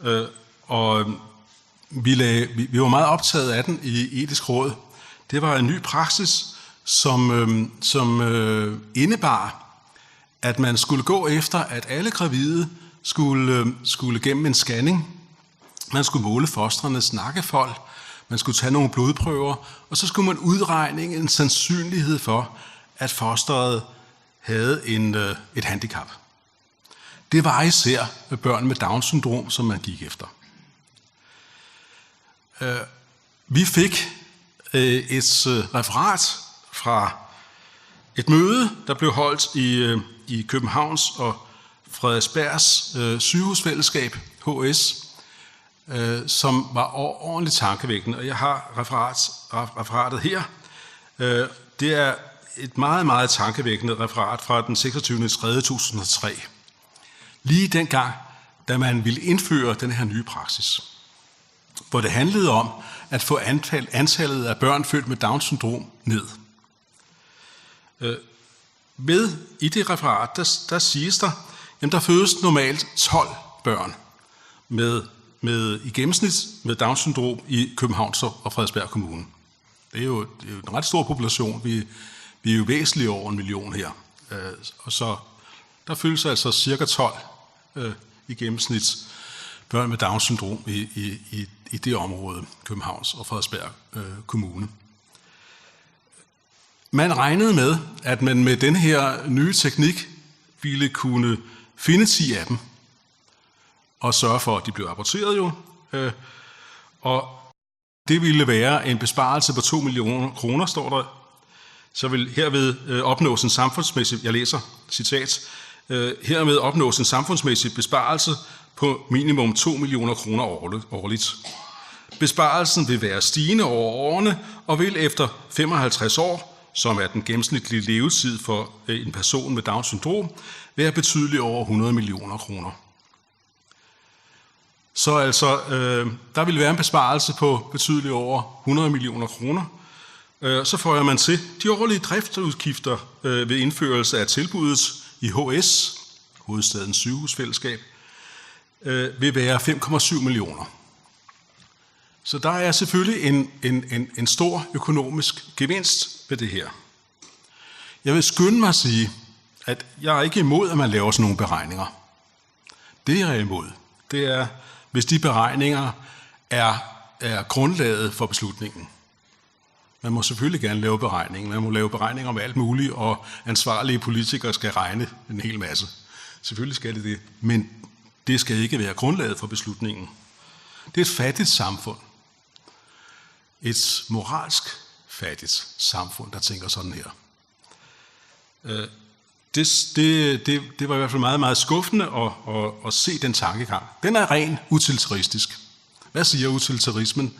øh, og vi, lagde, vi, vi var meget optaget af den i Etisk Råd. Det var en ny praksis, som, øh, som øh, indebar, at man skulle gå efter, at alle gravide skulle, øh, skulle gennem en scanning. Man skulle måle fostrenes nakkefold, man skulle tage nogle blodprøver, og så skulle man udregne en sandsynlighed for, at fosteret havde en, øh, et handicap. Det var især børn med Down-syndrom, som man gik efter. Øh, vi fik øh, et øh, referat fra et møde, der blev holdt i, øh, i Københavns og Frederiksbergs øh, sygehusfællesskab, H S, øh, som var ordentligt tankevækkende. Og jeg har referat, referatet her. Øh, det er et meget, meget tankevækkende referat fra den seksogtyvende tredje to tusind og tre. Lige dengang, da man ville indføre den her nye praksis, hvor det handlede om at få antal, antallet af børn født med Down-syndrom ned. Øh, ved, i det referat, der, der siges der, jamen der fødes normalt tolv børn med, med i gennemsnit med Down-syndrom i Københavns og Frederiksberg Kommune. Det er jo, det er jo en ret stor population. Vi, vi er jo væsentligt over en million her. Øh, og så der fødes altså cirka tolv øh, i gennemsnit børn med Down-syndrom i, i, i, i det område, Københavns og Frederiksberg øh, Kommune. Man regnede med, at man med den her nye teknik ville kunne finde ti af dem og sørge for, at de blev aborteret jo. Øh, og det ville være en besparelse på to millioner kroner, står der. Så vil herved øh, opnås en samfundsmæssig, jeg læser, citat, øh, hermed opnås en samfundsmæssig besparelse på minimum to millioner kroner årligt. Besparelsen vil være stigende over årene og vil efter femoghalvtreds år, som er den gennemsnitlige levetid for øh, en person med Down syndrom, være betydelig over hundrede millioner kroner. Så altså, øh, der vil være en besparelse på betydeligt over hundrede millioner kroner. Øh, så føjer man til, de årlige driftsudgifter øh, ved indførelse af tilbuddet i H S, Hovedstadens Sygehusfællesskab, øh, vil være fem komma syv millioner. Så der er selvfølgelig en, en, en, en stor økonomisk gevinst ved det her. Jeg vil skynde mig at sige, at jeg er ikke imod, at man laver sådan nogle beregninger. Det, jeg er imod, det er, hvis de beregninger er, er grundlaget for beslutningen. Man må selvfølgelig gerne lave beregninger. Man må lave beregninger om alt muligt, og ansvarlige politikere skal regne en hel masse. Selvfølgelig skal de det, men det skal ikke være grundlaget for beslutningen. Det er et fattigt samfund. Et moralsk fattigt samfund, der tænker sådan her. Øh, det, det, det, det var i hvert fald meget, meget skuffende at, at, at se den tankegang. Den er ren utilitaristisk. Hvad siger utilitarismen?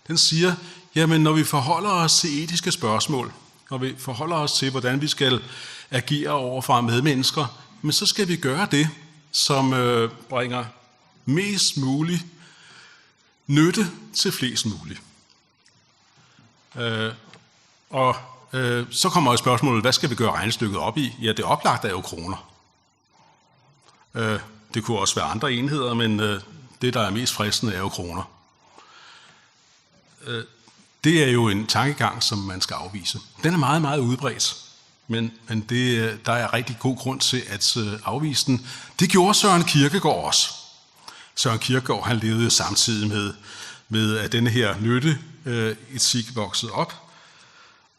Den siger, jamen når vi forholder os til etiske spørgsmål, når vi forholder os til, hvordan vi skal agere over for medmennesker, men så skal vi gøre det, som øh, bringer mest mulig nytte til flest muligt. Øh, og øh, så kommer jo spørgsmålet, hvad skal vi gøre regnestykket op i? Ja, det oplagte er jo kroner. Øh, det kunne også være andre enheder, men øh, det, der er mest fristende, er jo kroner. Øh, det er jo en tankegang, som man skal afvise. Den er meget, meget udbredt, men, men det, øh, der er rigtig god grund til at øh, afvise den. Det gjorde Søren Kierkegaard også. Søren Kierkegaard, han levede samtidig med, med at denne her nytte øh, etik voksede op.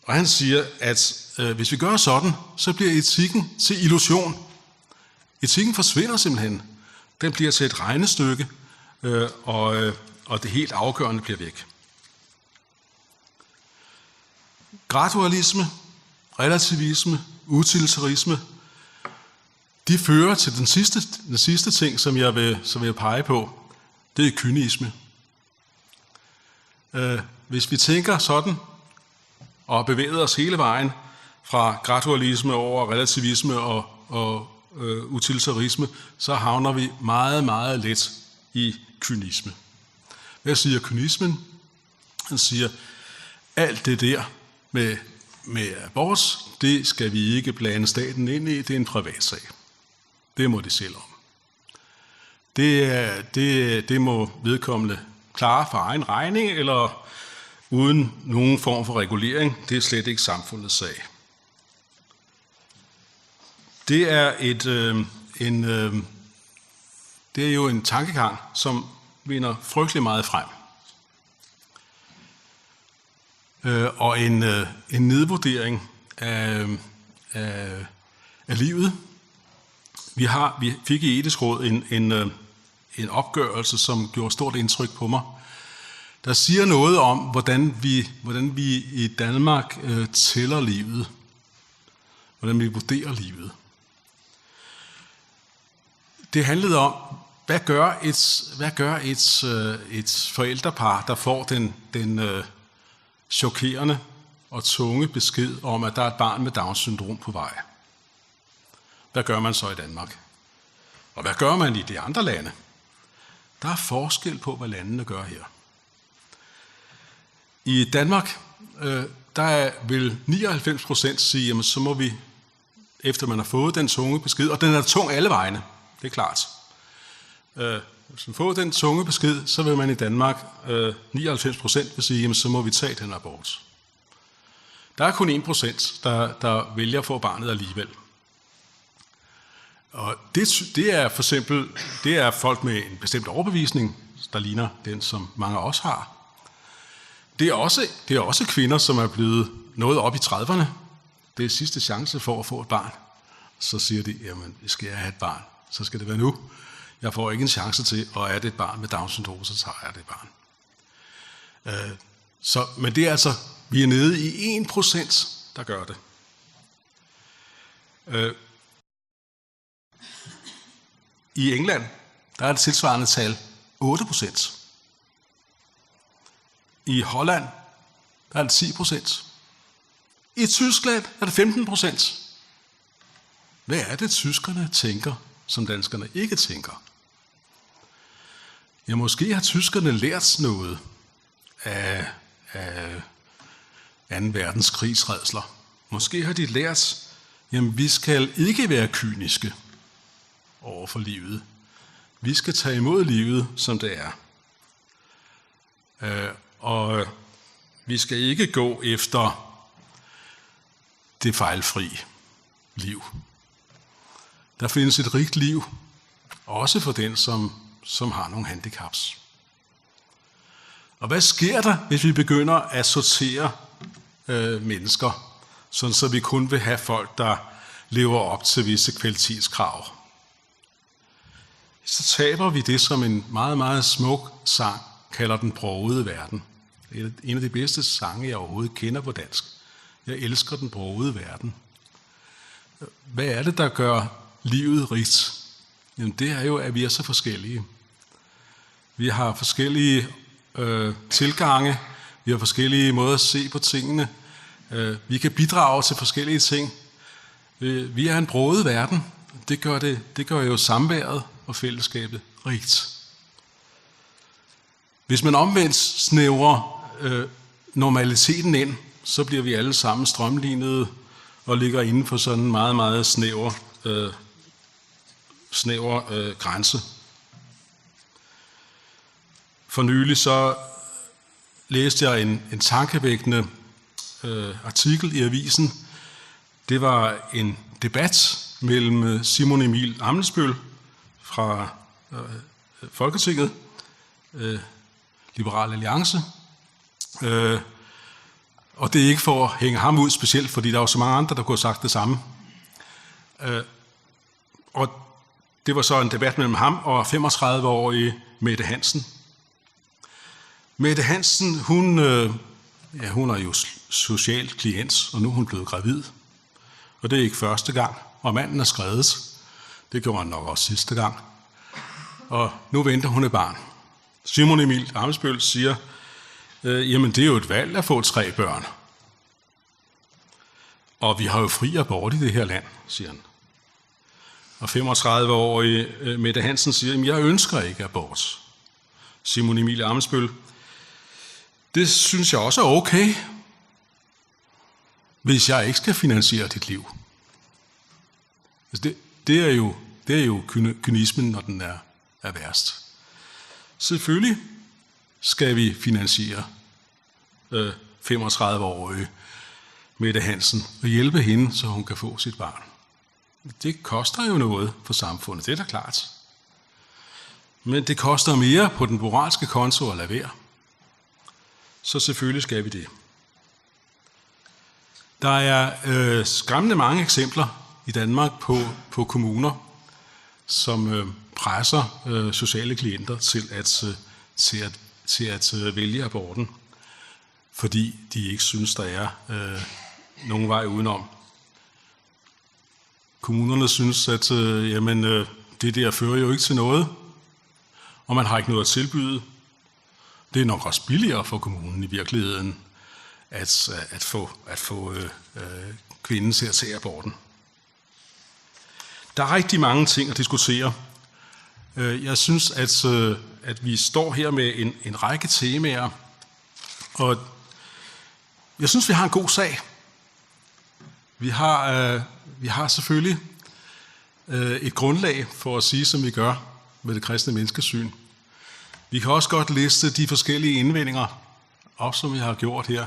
Og han siger, at øh, hvis vi gør sådan, så bliver etikken til illusion. Etikken forsvinder simpelthen. Den bliver til et regnestykke, øh, og, øh, og det helt afgørende bliver væk. Gradualisme, relativisme, utilitarisme, de fører til den sidste, den sidste ting, som jeg vil, som jeg vil pege på. Det er kynisme. Øh, hvis vi tænker sådan, og bevæget os hele vejen fra gradualisme over relativisme og, og øh, utilitarisme, så havner vi meget, meget let i kynisme. Hvad siger kynismen? Han siger, alt det der med, med abort, det skal vi ikke blande staten ind i, det er en privat sag. Det må de selv om. Det, det, det må vedkommende klare for egen regning, eller uden nogen form for regulering. Det er slet ikke samfundets sag. Det er et, øh, en, øh, det er jo en tankegang, som vinder frygtelig meget frem. Øh, og en, øh, en nedvurdering af, af, af livet. Vi, har, vi fik i Etisk Råd en, en, øh, en opgørelse, som gjorde stort indtryk på mig, der siger noget om, hvordan vi, hvordan vi i Danmark øh, tæller livet, hvordan vi vurderer livet. Det handlede om, hvad gør et, hvad gør et, øh, et forældrepar, der får den, den øh, chokerende og tunge besked om, at der er et barn med Down syndrom på vej? Hvad gør man så i Danmark? Og hvad gør man i de andre lande? Der er forskel på, hvad landene gør her. I Danmark, øh, der vil nioghalvfems procent sige, jamen så må vi, efter man har fået den tunge besked, og den er tung alle vegne, det er klart. Øh, hvis man får den tunge besked, så vil man i Danmark, øh, nioghalvfems procent vil sige, jamen så må vi tage den abort. Der er kun en procent, der, der vælger at få barnet alligevel. Og det, det er for eksempel, det er folk med en bestemt overbevisning, der ligner den, som mange af os har. Det er også, det er også kvinder, som er blevet noget op i trediverne, Det er sidste chance for at få et barn. Så siger de, jamen, skal jeg have et barn, så skal det være nu. Jeg får ikke en chance til, og er det et barn med Down syndrom, så tager jeg det barn. Øh, så, men det er altså, vi er nede i en procent, der gør det. Øh, I England, der er det tilsvarende tal otte procent. I Holland, der er det ti procent. I Tyskland er det femten procent. Hvad er det, tyskerne tænker, som danskerne ikke tænker? Ja, måske har tyskerne lært noget af, af anden verdenskrigs rædsler. Måske har de lært, jamen, vi skal ikke være kyniske over for livet. Vi skal tage imod livet, som det er. Øh, og vi skal ikke gå efter det fejlfri liv. Der findes et rigt liv, også for den, som, som har nogle handicaps. Og hvad sker der, hvis vi begynder at sortere øh, mennesker, sådan så vi kun vil have folk, der lever op til visse kvalitetskrav? Så taber vi det, som en meget, meget smuk sang kalder den brogede verden. En af de bedste sange, jeg overhovedet kender på dansk. Jeg elsker den brogede verden. Hvad er det, der gør livet rigt? Jamen, det er jo, at vi er så forskellige. Vi har forskellige øh, tilgange, vi har forskellige måder at se på tingene. Øh, vi kan bidrage til forskellige ting. Vi, vi er en broget verden. Det gør, det, det gør jo samværet og fællesskabet rigt. Hvis man omvendt snævrer øh, normaliteten ind, så bliver vi alle sammen strømlinede og ligger inden for sådan en meget, meget snæver, øh, snæver øh, grænse. For nylig så læste jeg en, en tankevækkende øh, artikel i avisen. Det var en debat mellem øh, Simon Emil Ammitzbøll fra øh, Folketinget, øh, Liberal Alliance, øh, og det er ikke for at hænge ham ud specielt, fordi der er jo så mange andre, der kunne have sagt det samme. Øh, og det var så en debat mellem ham og femogtredive-årige Mette Hansen. Mette Hansen, hun, øh, ja, hun er jo social klient, og nu er hun blevet gravid. Og det er ikke første gang. Og manden er skredet. Det gjorde han nok også sidste gang. Og nu venter hun et barn. Simon Emil Ammitzbøll siger, øh, jamen det er jo et valg at få tre børn. Og vi har jo fri abort i det her land, siger han. Og femogtredive-årige øh, Mette Hansen siger, jamen jeg ønsker ikke abort. Simon Emil Ammitzbøll, det synes jeg også er okay, hvis jeg ikke skal finansiere dit liv. Altså det, det, er jo, det er jo kynismen, når den er, er værst. Selvfølgelig skal vi finansiere øh, femogtredive-årige Mette Hansen og hjælpe hende, så hun kan få sit barn. Det koster jo noget for samfundet, det er da klart. Men det koster mere på den moralske konto at lade være. Så selvfølgelig skal vi det. Der er øh, skræmmende mange eksempler i Danmark på, på kommuner, som øh, presser øh, sociale klienter til at, øh, til at, til at øh, vælge aborten, fordi de ikke synes, der er øh, nogen vej udenom. Kommunerne synes, at øh, jamen, øh, det der fører jo ikke til noget, og man har ikke noget at tilbyde. Det er nok også billigere for kommunen i virkeligheden at, at få, at få øh, øh, kvinden til at tage aborten. Der er rigtig mange ting at diskutere. Øh, Jeg synes, at, øh, at vi står her med en, en række temaer, og jeg synes, vi har en god sag. Vi har, øh, vi har selvfølgelig øh, et grundlag for at sige, som vi gør med det kristne menneskesyn. Vi kan også godt liste de forskellige indvendinger op, som vi har gjort her.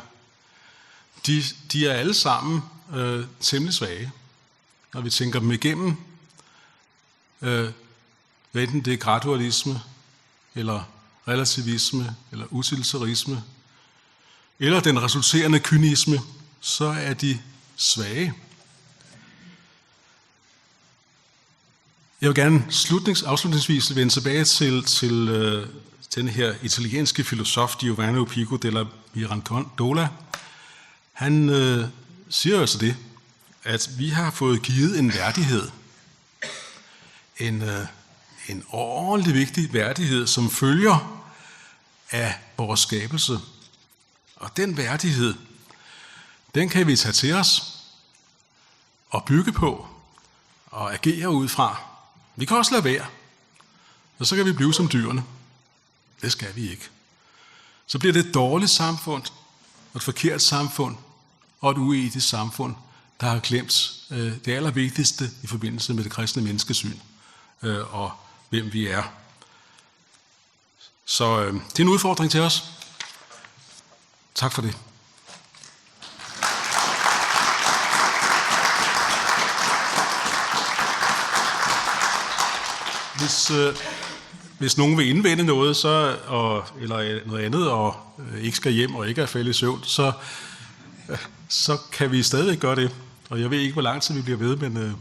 De, de er alle sammen øh, temmelig svage, når vi tænker dem igennem. Øh, hvad enten det er gradualisme, eller relativisme, eller utilitarisme, eller den resulterende kynisme, så er de svage. Jeg vil gerne slutnings-, afslutningsvis vende tilbage til, til øh, den her italienske filosof Giovanni Pico della Mirandola. Han øh, siger altså det, at vi har fået givet en værdighed, en, øh, en ordentlig vigtig værdighed, som følger af vores skabelse. Og den værdighed, den kan vi tage til os og bygge på og agere ud fra. Vi kan også lade være, og så kan vi blive som dyrene. Det skal vi ikke. Så bliver det et dårligt samfund, og et forkert samfund, og et uetisk samfund, der har glemt øh, det allervigtigste i forbindelse med det kristne menneskesyn øh, og hvem vi er. Så øh, det er en udfordring til os. Tak for det. Hvis, øh, hvis nogen vil indvende noget, så, og, eller noget andet, og øh, ikke skal hjem og ikke er faldet i søvn, så, øh, så kan vi stadigvæk gøre det. Og jeg ved ikke, hvor lang tid vi bliver ved, men øh,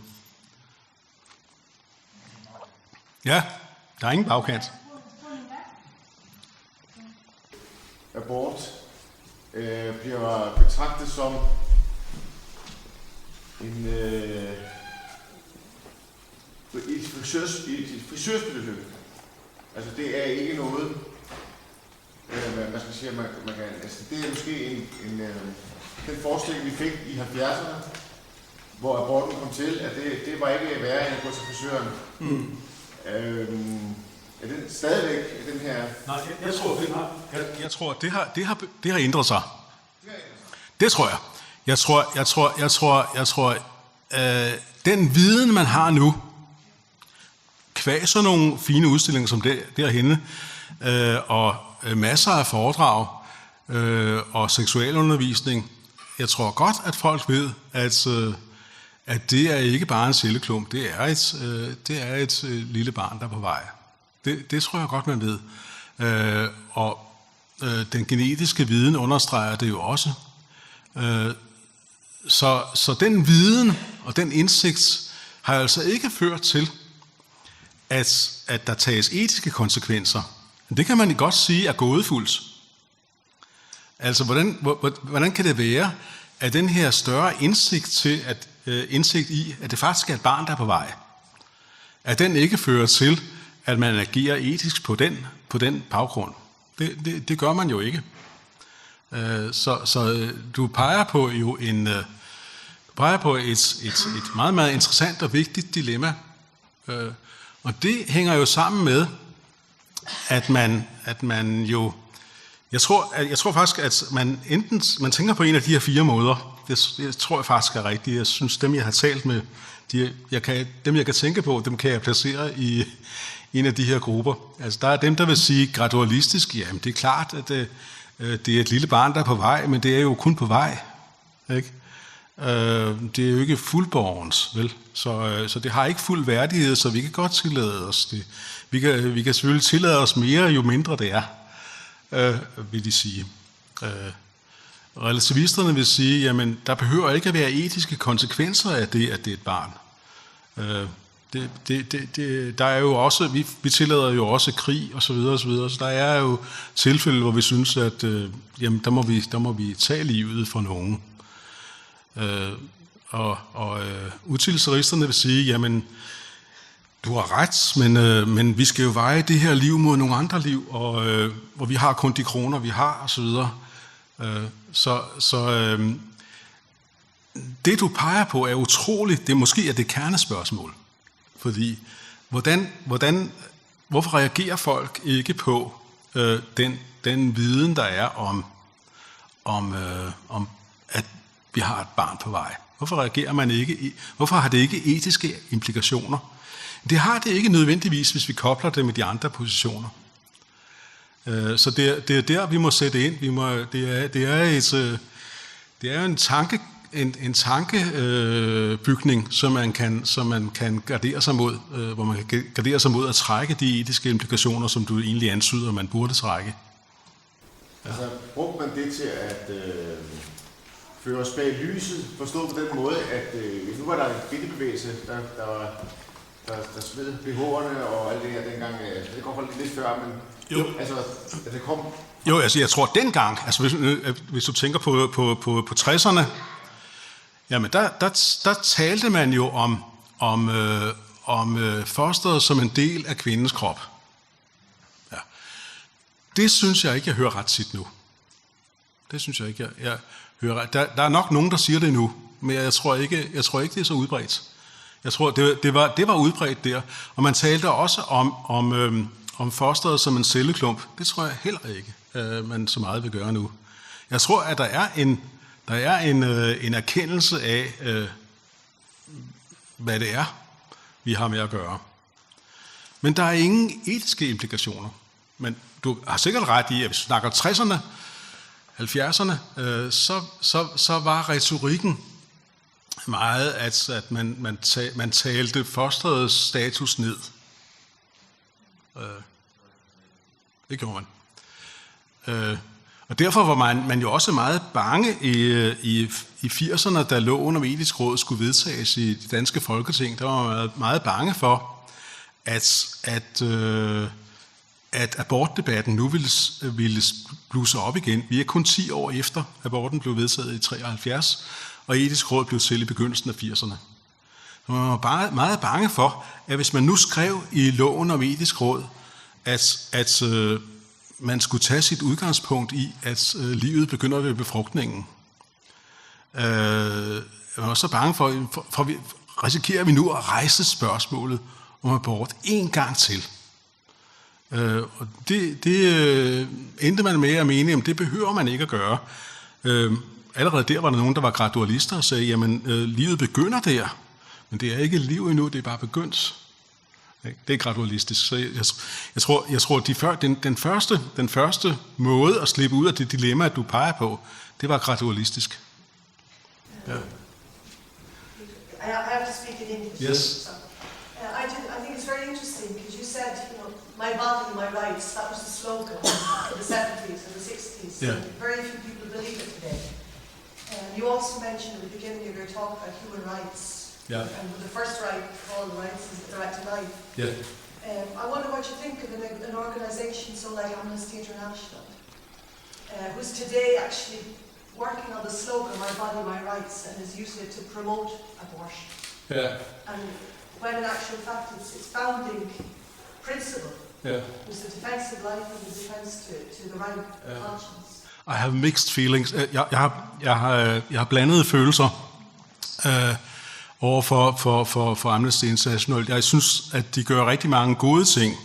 ja, der er ingen bagkant. Abort øh, bliver betragtet som en øh, et frisørs, et frisørsbesøg. Altså det er ikke noget, øh, man, man skal sige, at man, man kan, altså det er måske en, en øh, den forestilling, vi fik i halvfjerdserne, hvor aborten kom til, at det, det var ikke værre end at gå til frisøren. Mm. Øhm, er den stadigvæk den her? Nej, jeg, jeg tror, det har, jeg, jeg tror, det har, det har, det har ændret sig. Det tror jeg. Jeg tror, jeg tror, jeg tror, jeg tror, øh, den viden, man har nu, qua sådan nogle fine udstillinger som der, derhenne, øh, og øh, masser af foredrag øh, og seksualundervisning, jeg tror godt, at folk ved, at, øh, at det er ikke bare en celleklump, det er et, øh, det er et øh, lille barn, der er på vej. Det, det tror jeg godt, man ved. Øh, og øh, den genetiske viden understreger det jo også. Øh, så, så den viden og den indsigt har altså ikke ført til, at, at der tages etiske konsekvenser. Men det kan man godt sige er gådefuldt. Altså, hvordan, hvordan kan det være, at den her større indsigt, til at, øh, indsigt i, at det faktisk er et barn, der er på vej, at den ikke fører til, at man agerer etisk på den, på den baggrund? Det, det, det gør man jo ikke. Øh, så, så du peger på jo en, øh, du peger på et, et, et meget, meget interessant og vigtigt dilemma. Øh, og det hænger jo sammen med, at man, at man jo, jeg tror, at, jeg tror faktisk, at man enten, man tænker på en af de her fire måder. Det, det tror jeg faktisk er rigtigt. Jeg synes, dem jeg har talt med, de, jeg kan, dem jeg kan tænke på, dem kan jeg placere i en af de her grupper. Altså, der er dem, der vil sige gradualistisk, jamen det er klart, at det, øh, det er et lille barn, der er på vej, men det er jo kun på vej. Ikke? Øh, det er jo ikke fuldborgens, vel? Så, øh, så det har ikke fuld værdighed, så vi kan godt tillade os det. Vi kan, vi kan selvfølgelig tillade os mere, jo mindre det er, øh, vil de sige. Øh, relativisterne vil sige, jamen, der behøver ikke at være etiske konsekvenser af det, at det er et barn. Øh, det, det, det, det, der er jo også, vi, vi tillader jo også krig og så videre og så videre, så der er jo tilfælde, hvor vi synes, at øh, jamen, der, må vi, der må vi tage livet fra nogen. Øh, og og øh, utilitaristerne vil sige, jamen, du har ret, men, øh, men vi skal jo veje det her liv mod nogle andre liv, og, øh, og vi har kun de kroner, vi har, og så videre. Øh, så så øh, det, du peger på, er utroligt. Det er måske er det kernespørgsmål. Fordi hvordan, hvordan, hvorfor reagerer folk ikke på øh, den, den viden, der er om, om, øh, om, at vi har et barn på vej? Hvorfor reagerer man ikke? Hvorfor har det ikke etiske implikationer? Det har det ikke nødvendigvis, hvis vi kobler det med de andre positioner. Øh, så det, det er der, vi må sætte ind. Vi må, det, er, det er et, øh, det er en tanke, en, en tankebygning, øh, som man kan, som man kan gardere sig mod, øh, hvor man kan gardere sig mod at trække de etiske implikationer, som du egentlig antyder, man burde trække. Ja. Altså, brugte man det til at øh, fører os bag lyset, forstået på den måde, at øh, nu var der en kvindebevægelse, der, der, var, der, der smed B H'erne og alt det her dengang. Øh, det kom lidt før, men jo. Altså, at det kom. Jo, altså jeg tror dengang, altså hvis, øh, hvis du tænker på, på, på, på tresserne, jamen der, der, der talte man jo om, om, øh, om øh, fosteret som en del af kvindens krop. Ja. Det synes jeg ikke, jeg hører ret tit nu. Det synes jeg ikke, jeg, jeg hører. Der, der er nok nogen, der siger det nu, men jeg tror ikke, jeg tror ikke, det er så udbredt. Jeg tror, det, det, var, det var udbredt der. Og man talte også om, om, øhm, om fosteret som en celleklump. Det tror jeg heller ikke, øh, man så meget vil gøre nu. Jeg tror, at der er en, der er en, øh, en erkendelse af, øh, hvad det er, vi har med at gøre. Men der er ingen etiske implikationer. Men du har sikkert ret i, at hvis vi snakker tresserne, halvfjerdserne, øh, så, så, så var retorikken meget, at, at man, man, ta, man talte fosterets status ned. Øh, det gjorde man. Øh, og derfor var man, man jo også meget bange i, i, i firserne, da loven om etisk råd skulle vedtages i det danske Folketing. Der var man meget, meget bange for, at, at, øh, at abortdebatten nu ville, ville blusse op igen. Vi er kun ti år efter, aborten blev vedtaget i treoghalvfjerds, og etisk råd blev til i begyndelsen af firserne. Så man var bare meget bange for, at hvis man nu skrev i loven om etisk råd, at, at øh, man skulle tage sit udgangspunkt i, at øh, livet begynder ved befrugtningen, øh, man var så bange for, for, for vi, risikerer vi nu at rejse spørgsmålet om abort en gang til. Øh, og det, det øh, endte man med at mene, at det behøver man ikke at gøre. Øh, allerede der var der nogen, der var gradualister og sagde, jamen, øh, livet begynder der, men det er ikke liv endnu, det er bare begyndt. Ikke? Det er gradualistisk. Så jeg, jeg, jeg tror, jeg tror de før, den, den, første, den første måde at slippe ud af det dilemma, du peger på, det var gradualistisk. Ja. I, I have to speak in English. Yes. So, uh, I, did, I think it's very interesting because you said, you know, my body, my rights, that was the slogan of the seventies and the sixties. Yeah. And very few people believe it today. And you also mentioned at the beginning of your talk about human rights. Yeah. And the first right of all rights is the right to life. Yeah. Um, I wonder what you think of an, an organisation so like Amnesty International, uh, who's today actually working on the slogan "My body, my rights" and is using it to promote abortion. Yeah. And when in actual fact its, its founding principle Yeah. was the defence of life and the defence to, to the right of Yeah. conscience. I have mixed feelings. Øh, Jeg, jeg, har, jeg, har, øh, jeg har blandede følelser øh, over for, for, for, for Amnesty International. Jeg synes, at de gør rigtig mange gode ting.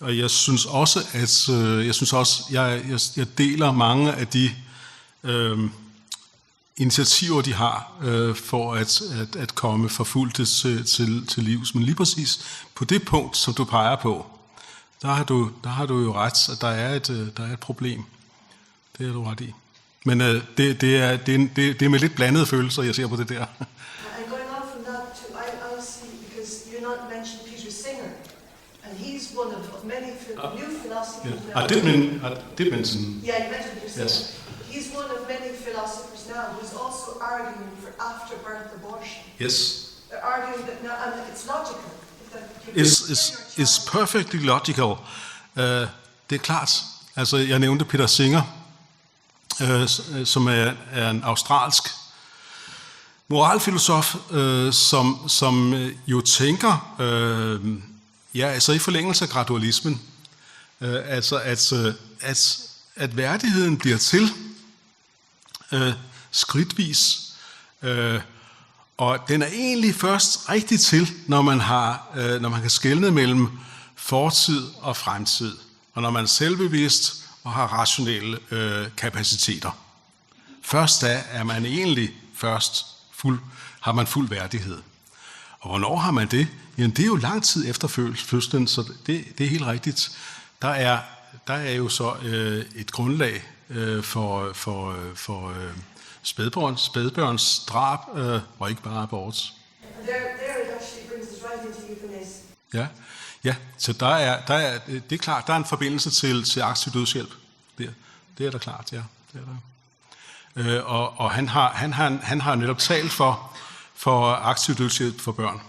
Og jeg synes også, at øh, jeg synes også, jeg, jeg, jeg deler mange af de øh, initiativer, de har øh, for at, at, at komme forfulgte til, til, til livs. Men lige præcis på det punkt, som du peger på, der har du, der har du jo ret, at der er et, øh, der er et problem. Det har du ret i. Men øh, det, det, er, det, er en- det, det er med lidt blandede følelser, jeg ser på det der. And going on from that to I, I see, because you not mentioned Peter Singer, and he's one of, of many phi- Uh, new philosophers Yeah. now. I did men, I did mention. Yeah, you mentioned Peter Singer. Yes. He's one of many philosophers now who's also arguing for after-birth abortion. Yes. They're arguing that now, and it's logical. That you Is can is say your is child- perfectly logical. Uh, det er klart. Altså, jeg nævnte Peter Singer, øh, s- øh, som er, er en australsk moralfilosof, øh, som, som øh, jo tænker, øh, ja, altså i forlængelse af gradualismen, øh, altså at, øh, at, at værdigheden bliver til øh, skridtvis, øh, og den er egentlig først rigtig til, når man har, øh, når man kan skelne mellem fortid og fremtid, og når man er selvbevidst og har rationelle øh, kapaciteter. Først da er man egentlig først fuld, har man fuld værdighed. Og hvornår har man det? Jamen, det er jo lang tid efter fø- fødslen, så det, det er helt rigtigt. Der er, der er jo så øh, et grundlag øh, for, for, øh, for øh, spædbørns, spædbørns drab, øh, og ikke bare abort. And there, there it actually brings us right into euthanasia. Ja, ja. Så der er, der er, det er klart, der er en forbindelse til, til aktiv dødshjælp. Det, det er der klart, ja. Det er der. Øh, og, og han har, han har, han har netop talt for, for aktiv dødshjælp for børn.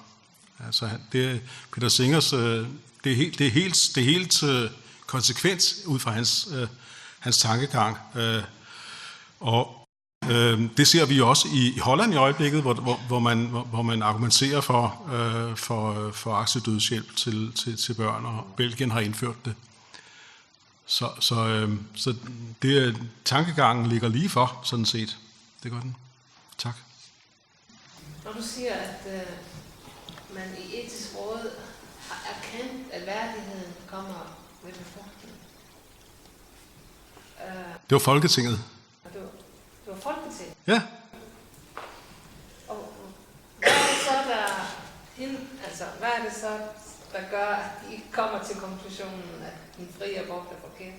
Altså, han- det er Peter Singers, øh, det er helt, det er helt, det er helt øh, konsekvent ud fra hans, øh, hans tankegang. Øh, og øh, det ser vi jo også i, i Holland i øjeblikket, hvor, hvor, hvor, man, hvor, hvor man argumenterer for, øh, for, for aktiv dødshjælp til, til, til børn, og Belgien har indført det. Så, så, øh, så det er, tankegangen ligger lige for, sådan set. Det gør den. Tak. Når du siger, at øh, man i etisk råd har erkendt, at værdigheden kommer ved befrugtning. Øh, Det var Folketinget. Og det var, det var Folketinget. Ja. Og hvad er det så, der, hin- altså, hvad er det så, der gør, at de ikke kommer til konklusionen, at den frie abort er forkert?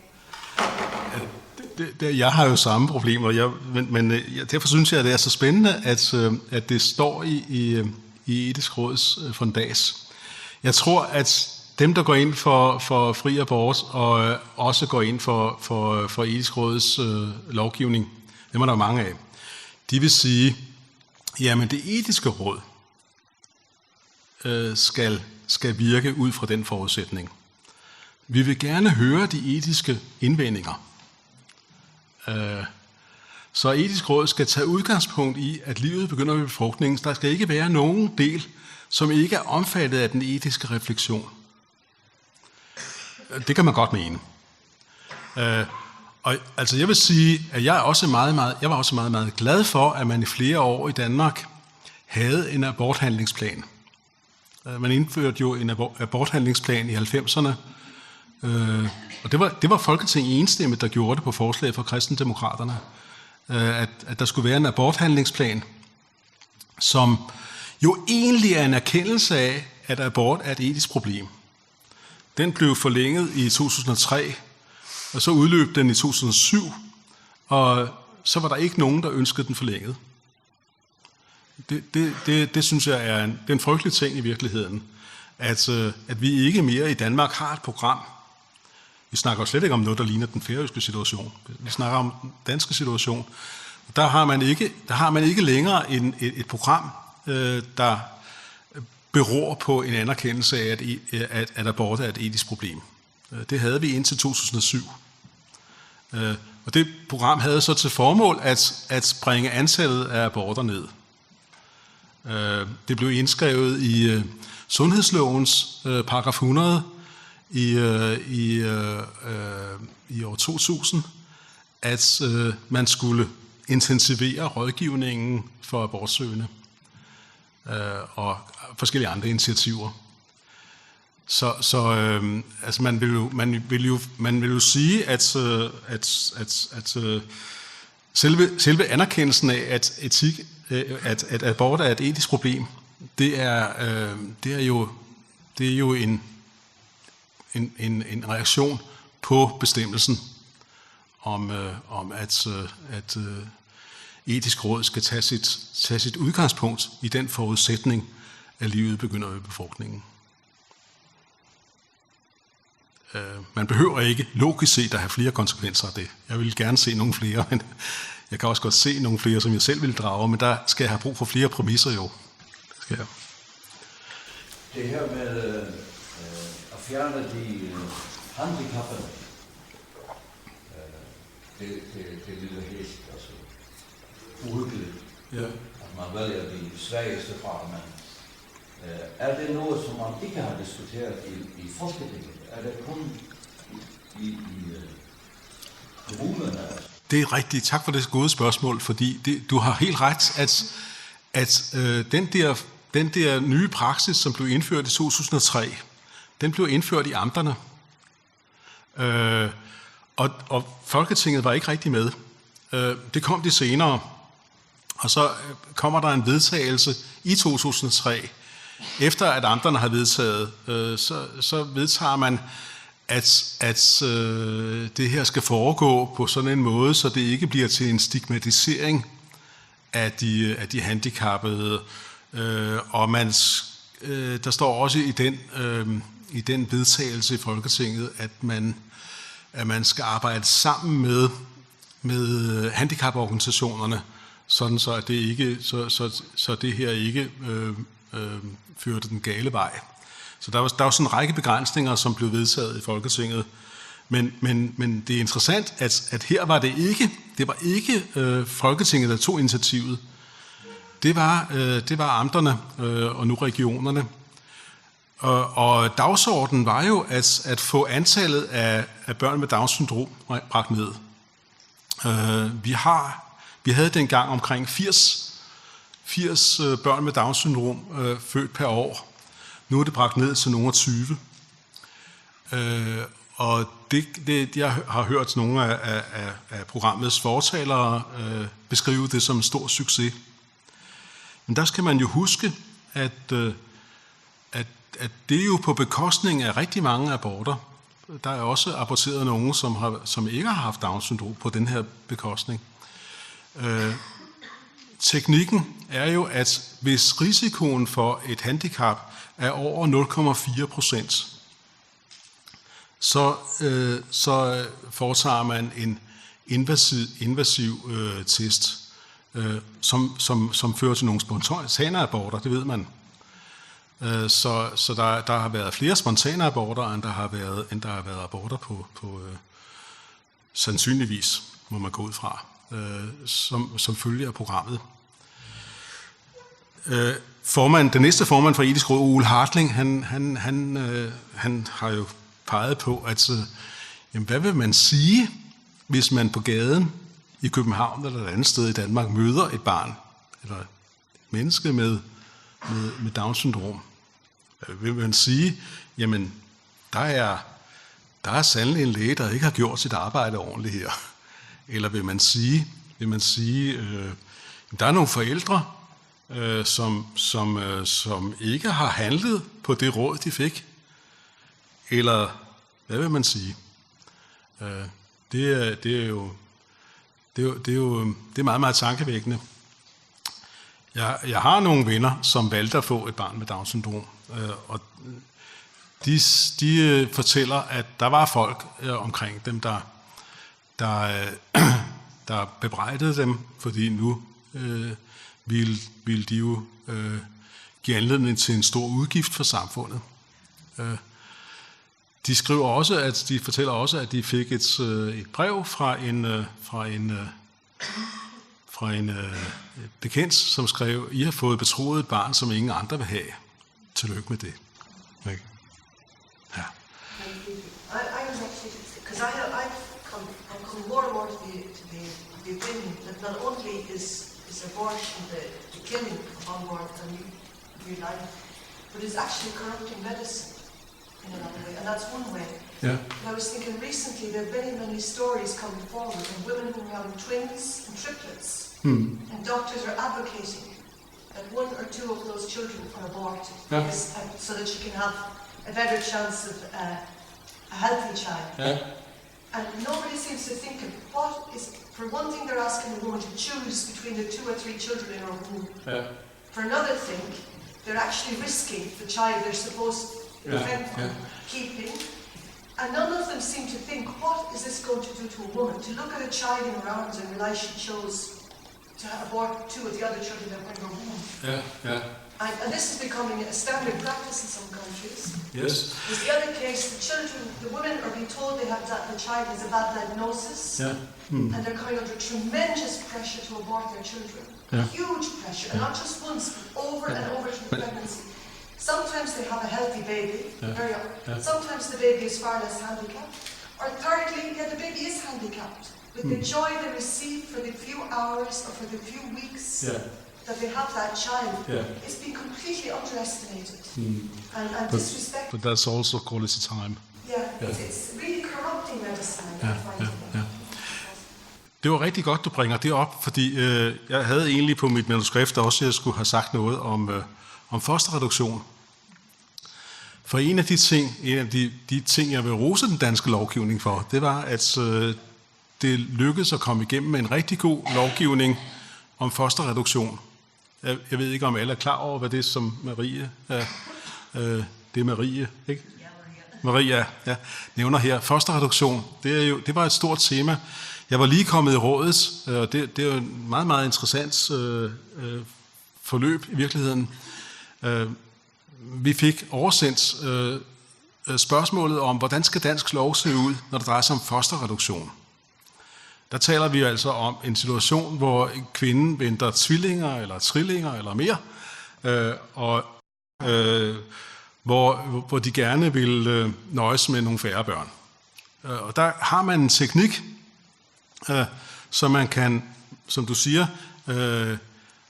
Det, det, jeg har jo samme problemer, jeg, men, men øh, jeg- derfor synes jeg, at det er så spændende, at, øh, at det står i, i, øh, i Etisk Råds øh, fundats. Jeg tror, at dem, der går ind for, for fri abort og øh, også går ind for, for, for Etisk Råds øh, lovgivning, dem er der mange af, de vil sige, jamen det etiske råd øh, skal, skal virke ud fra den forudsætning. Vi vil gerne høre de etiske indvendinger. Øh, så Etisk Råd skal tage udgangspunkt i, at livet begynder ved befrugtningen. Der skal ikke være nogen del, som ikke er omfattet af den etiske refleksion. Det kan man godt mene. Øh, og altså jeg vil sige, at jeg er også meget, meget, jeg var også meget, meget glad for, at man i flere år i Danmark havde en aborthandlingsplan. Øh, Man indførte jo en abor- aborthandlingsplan i halvfemserne, øh, og det var, det var Folketinget enstemmigt, der gjorde det på forslag fra Kristendemokraterne, øh, at, at der skulle være en aborthandlingsplan, som jo egentlig er en erkendelse af, at abort er et etisk problem. Den blev forlænget i to tusind og tre, og så udløb den i to tusind og syv, og så var der ikke nogen, der ønskede den forlænget. Det, det, det, det synes jeg er en, det er en frygtelig ting i virkeligheden, at, øh, at vi ikke mere i Danmark har et program. Vi snakker jo slet ikke om noget, der ligner den færøske situation. Vi snakker om den danske situation. Der har man ikke, der har man ikke længere en, et, et program, øh, der beror på en anerkendelse af, at, at, at abort er et etisk problem. Øh, Det havde vi indtil to tusind og syv. Øh, Og det program havde så til formål at, at bringe antallet af aborter ned. Øh, Det blev indskrevet i øh, sundhedslovens øh, paragraf hundrede i, øh, i, øh, øh, i år to tusind, at øh, man skulle intensivere rådgivningen for abortsøgende øh, og forskellige andre initiativer. Så, så øh, altså man vil jo, man vil jo, man vil jo sige, at, øh, at, at, at øh, selve, selve anerkendelsen af, at etik, øh, at, at abort er et etisk problem, det er, øh, det er jo, det er jo en, en, en, en reaktion på bestemmelsen om, øh, om at, øh, at øh, Etisk Råd skal tage sit, tage sit udgangspunkt i den forudsætning, at livet begynder ved befrugtningen. Øh, Man behøver ikke logisk set at have flere konsekvenser af det. Jeg vil gerne se nogle flere, men jeg kan også godt se nogle flere, som jeg selv vil drage, men der skal jeg have brug for flere præmisser jo. Det skal jeg. Det her med øh, øh, at fjerne de øh, handicappede, øh, det, det, det lyder helt altså, uhyggeligt, Ja. At man vælger de svageste fra, men øh, er det noget, som man ikke har diskuteret i, i Folketinget? Er det kun i, i, i øh, kommunerne? Altså? Det er rigtigt. Tak for det gode spørgsmål, fordi det, du har helt ret, at, at øh, den, der, den der nye praksis, som blev indført i to tusind og tre, den blev indført i amterne. Øh, og, og Folketinget var ikke rigtig med. Øh, det kom de senere. Og så øh, kommer der en vedtagelse i to tusind og tre, efter at amterne har vedtaget, øh, så, så vedtager man, at, at øh, det her skal foregå på sådan en måde, så det ikke bliver til en stigmatisering af de, af de handicappede. Øh, og man, øh, der står også i den, øh, i den vedtagelse i Folketinget, at man, at man skal arbejde sammen med med handicaporganisationerne, sådan så at det ikke, så, så, så det her ikke øh, øh, førte den gale vej. Så der var, der var sådan en række begrænsninger, som blev vedtaget i Folketinget. Men, men, men det er interessant, at, at her var det ikke, det var ikke øh, Folketinget, der tog initiativet. Det var, øh, det var amterne øh, og nu regionerne. Og, og dagsordenen var jo at, at få antallet af, af børn med Down syndrom bragt ned. Øh, vi har, vi havde dengang omkring firs, firs øh, børn med Down syndrom øh, født per år. Nu er det bragt ned til nogle og tyve. Øh, og det, det, jeg har hørt nogle af, af, af, af programmets fortalere øh, beskrive det som en stor succes. Men der skal man jo huske, at, øh, at, at det er jo på bekostning af rigtig mange aborter. Der er også aborteret nogen, som, har, som ikke har haft Down syndrom på den her bekostning. Øh, teknikken er jo, at hvis risikoen for et handicap er over nul komma fire procent, så, øh, så foretager man en invasiv, invasiv øh, test, øh, som, som, som fører til nogle spontane aborter, det ved man. Øh, så så der, der har været flere spontane aborter, end der har været, end der har været aborter på, på øh, sandsynligvis, må man gå ud fra, øh, som, som følge af programmet. Øh, formand, den næste formand for Etisk Råd, Ole Hartling, han, han, han, øh, han har jo peget på, at øh, jamen, hvad vil man sige, hvis man på gaden i København eller et andet sted i Danmark møder et barn, eller et menneske med, med, med Down syndrom? Vil man sige, jamen, der er, der er sandelig en læge, der ikke har gjort sit arbejde ordentligt her? Eller vil man sige, vil man sige øh, der er nogle forældre, øh, som, som, øh, som ikke har handlet på det råd, de fik? Eller hvad vil man sige? Øh, det, er, det, er jo, det, er jo, det, er jo, det er meget, meget tankevækkende. Jeg, jeg har nogle venner, som valgte at få et barn med Down syndrom, øh, og de, de øh, fortæller, at der var folk øh, omkring dem, der, der, øh, der bebrejdede dem, fordi nu øh, ville, ville de jo øh, give anledning til en stor udgift for samfundet. Øh, de skriver også, at de fortæller også, at de fik et, øh, et brev fra en, øh, fra en, øh, fra en øh, bekendt, som skrev: "I har fået betroet et barn, som ingen andre vil have. Tillykke med det." Ikke? Ja. I, I was actually, because I, I've come, I've come more and more to the, to the, the opinion that not only is, is abortion the, the killing of unborn and newly life, but it's actually corrupting medicine in another way, and that's one way. Ja. But I was thinking recently there have many, many stories coming forward of women who are having twins and triplets, Hmm. and doctors are advocating that one or two of those children are aborted, Yeah. because, uh, so that you can have a better chance of uh, a healthy child. Ja. And nobody seems to think of what is, for one thing, they're asking the woman to choose between the two or three children in her womb. Ja. For another thing, they're actually risking the child they're supposed to Yeah, defend yeah. keeping. And none of them seem to think, what is this going to do to a woman? To look at a child in her arms and realize she chose to abort two of the other children that were in her womb. Ja, ja. And, and this is becoming a standard practice in some countries. Yes. There's the other case, the children, the women are being told they have that the child has a bad diagnosis, Ja. Hmm. And they're coming under tremendous pressure to abort their children. Yeah. Huge pressure, and not just once, but over and over through the But- pregnancy. Sometimes they have a healthy baby, Yeah. very young. Yeah. Sometimes the baby is far less handicapped. Or thirdly, yeah, the baby is handicapped, but the Hmm. joy they receive for the few hours or for the few weeks Yeah. that they have that child Yeah. is being completely underestimated Hmm. and, and But, disrespected. but that's also quality time. Yeah, it's, Yeah. it's really corrupting medicine, I Yeah, find. Yeah, yeah. Det var rigtig godt, du bringer det op, fordi øh, jeg havde egentlig på mit manuskript også, at jeg skulle have sagt noget om, øh, om fosterreduktion. For en af de ting, en af de, de ting, jeg vil rose den danske lovgivning for, det var, at øh, det lykkedes at komme igennem med en rigtig god lovgivning om fosterreduktion. Jeg, jeg ved ikke, om alle er klar over, hvad det er, som Marie, øh, øh, det er Marie, ikke? Maria, ja, nævner her. Fosterreduktion, det, er jo, det var et stort tema Jeg var lige kommet i rådet, øh, og det, det er jo et meget, meget interessant øh, øh, forløb i virkeligheden. Øh, vi fik oversendt øh, øh, spørgsmålet om, hvordan skal dansk lov se ud, når det drejer sig om fosterreduktion. Der taler vi jo altså om en situation, hvor kvinden venter tvillinger eller trillinger eller mere, øh, og øh, hvor, hvor de gerne vil øh, nøjes med nogle færre børn. Øh, Og der har man en teknik, øh, så man kan, som du siger, øh,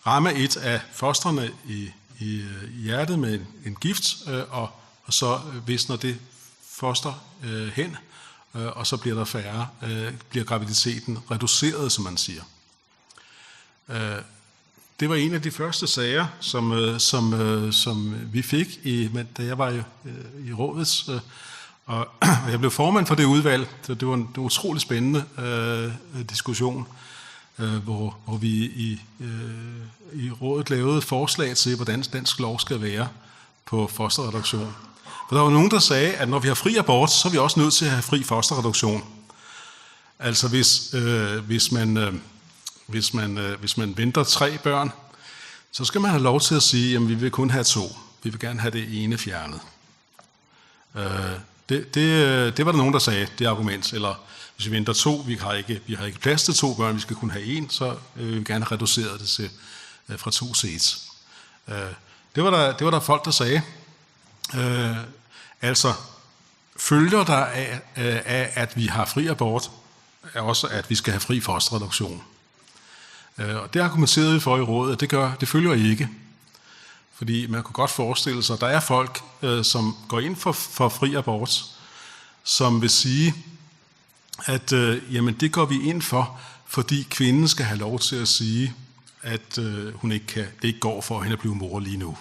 ramme et af fostrene i, i, øh, i hjertet med en, en gift, øh, og, og så visner det foster øh, hen, øh, og så bliver der færre, øh, bliver graviditeten reduceret, som man siger. Øh, Det var en af de første sager, som, øh, som, øh, som vi fik, i, men da jeg var i, øh, i rådet, øh, og, og jeg blev formand for det udvalg, så det var en, det var en utrolig spændende øh, diskussion, øh, hvor, hvor vi i, øh, i rådet lavede forslag til, hvordan dansk lov skal være på fosterreduktion. For der var nogen, der sagde, at når vi har fri abort, så er vi også nødt til at have fri fosterreduktion. Altså hvis, øh, hvis, man, øh, hvis, man, øh, hvis man venter tre børn, så skal man have lov til at sige, jamen vi vil kun have to. Vi vil gerne have det ene fjernet. Øh, det, det, øh, det var der nogen, der sagde, det argument. Eller hvis vi venter to, vi har ikke, vi har ikke plads til to børn, vi skal kun have en, så øh, vil vi gerne have reduceret det til, øh, fra to til et. Øh, det, var der, det var der folk, der sagde. Øh, altså, følger der af, øh, af, at vi har fri abort, er også, at vi skal have fri fosterreduktion. Øh, Og det argumenterede vi for i rådet, at det, gør, det følger I ikke. Fordi man kunne godt forestille sig, at der er folk, øh, som går ind for, for fri abort, som vil sige, at øh, jamen det går vi ind for, fordi kvinden skal have lov til at sige, at øh, hun ikke kan, det ikke går for hende at blive mor lige nu.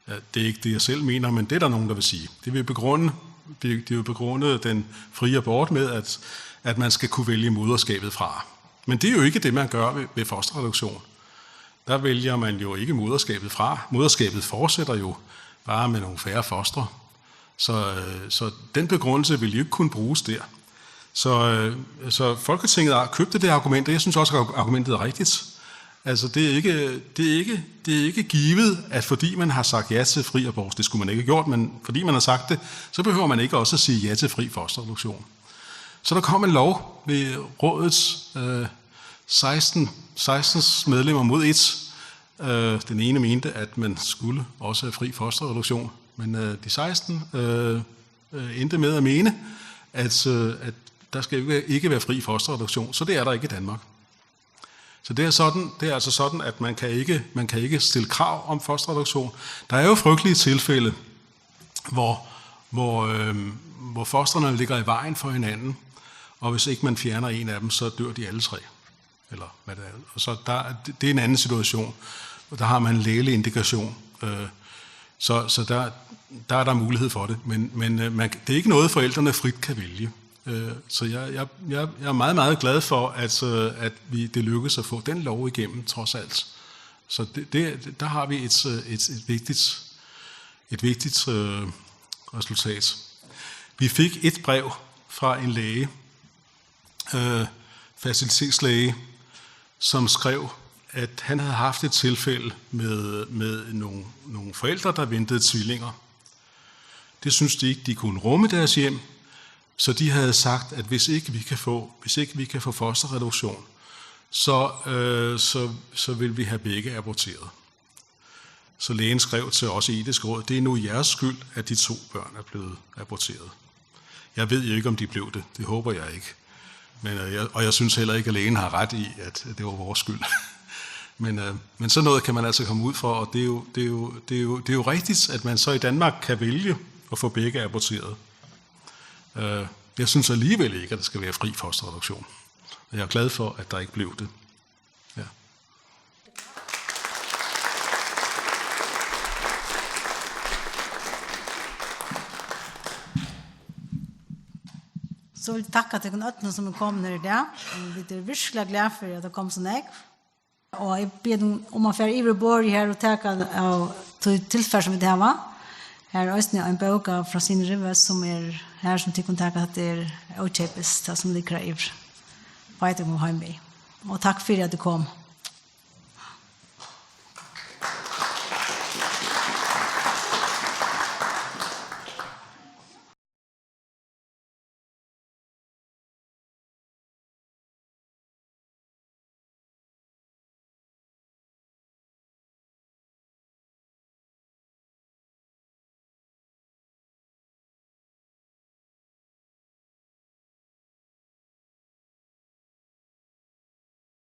Øh, Det er ikke det, jeg selv mener, men det er der nogen, der vil sige. Det vil begrunde, det det vil begrunde den frie abort med, at, at man skal kunne vælge moderskabet fra. Men det er jo ikke det, man gør ved, ved fosterreduktion. Der vælger man jo ikke moderskabet fra. Moderskabet fortsætter jo bare med nogle færre fostre. Så, øh, så den begrundelse vil jo ikke kunne bruges der. Så, øh, så Folketinget har købt det argument, og jeg synes også, at argumentet er rigtigt. Altså, det er, ikke, det, er ikke, det er ikke givet, at fordi man har sagt ja til fri abort, det skulle man ikke have gjort, men fordi man har sagt det, så behøver man ikke også at sige ja til fri fosterreduktion. Så der kom en lov ved rådets øh, seksten, seksten medlemmer mod et, Øh, Den ene mente, at man skulle også have fri fosterreduktion, men øh, de seksten øh, øh, endte med at mene, at, øh, at der skal ikke, ikke være fri fosterreduktion, så det er der ikke i Danmark. Så det er, sådan, det er altså sådan, at man kan, ikke, man kan ikke stille krav om fosterreduktion. Der er jo frygtelige tilfælde, hvor, hvor, øh, hvor fosterne ligger i vejen for hinanden, og hvis ikke man fjerner en af dem, så dør de alle tre. Eller hvad det er. Og så der, det er en anden situation. Og der har man en lægelig indikation. Øh, så så der, der er der mulighed for det. Men, men øh, man, det er ikke noget, forældrene frit kan vælge. Øh, så jeg, jeg, jeg, jeg er meget, meget glad for, at, øh, at vi, det lykkedes at få den lov igennem, trods alt. Så det, det, der har vi et, øh, et, et vigtigt, et vigtigt øh, resultat. Vi fik et brev fra en læge, øh, facilitetslæge, som skrev, at han havde haft et tilfælde med, med nogle, nogle forældre, der ventede tvillinger. Det synes de ikke, de kunne rumme i deres hjem, så de havde sagt, at hvis ikke vi kan få, hvis ikke vi kan få fosterreduktion, så, øh, så, så vil vi have begge aborteret. Så lægen skrev til os i Etisk Råd, det er nu jeres skyld, at de to børn er blevet aborteret. Jeg ved jo ikke, om de blev det. Det håber jeg ikke. Men, øh, jeg, og jeg synes heller ikke, at lægen har ret i, at det var vores skyld. men, øh, men sådan noget kan man altså komme ud for, og det er, jo, det, er jo, det, er jo, det er jo rigtigt, at man så i Danmark kan vælge at få begge aborteret. Øh, Jeg synes alligevel ikke, at der skal være fri fosterreduktion. Og jeg er glad for, at der ikke blev det. Ja. So vil eg takka tykkum øllum, sum eru komin her í dag. Og vit eru virkuliga glað fyri, at tað kom so nógv. Og eg bið um, um at fara yvir borðið her og taka av tí tilfar, sum vit hava. Her er eisini ein bók av Fransine Rives, sum er her, sum tit kunnu taka, hatta er ókeypis, tað sum liggur her yvir. Veit eg, um heim við. Og takk fyri, at du kom.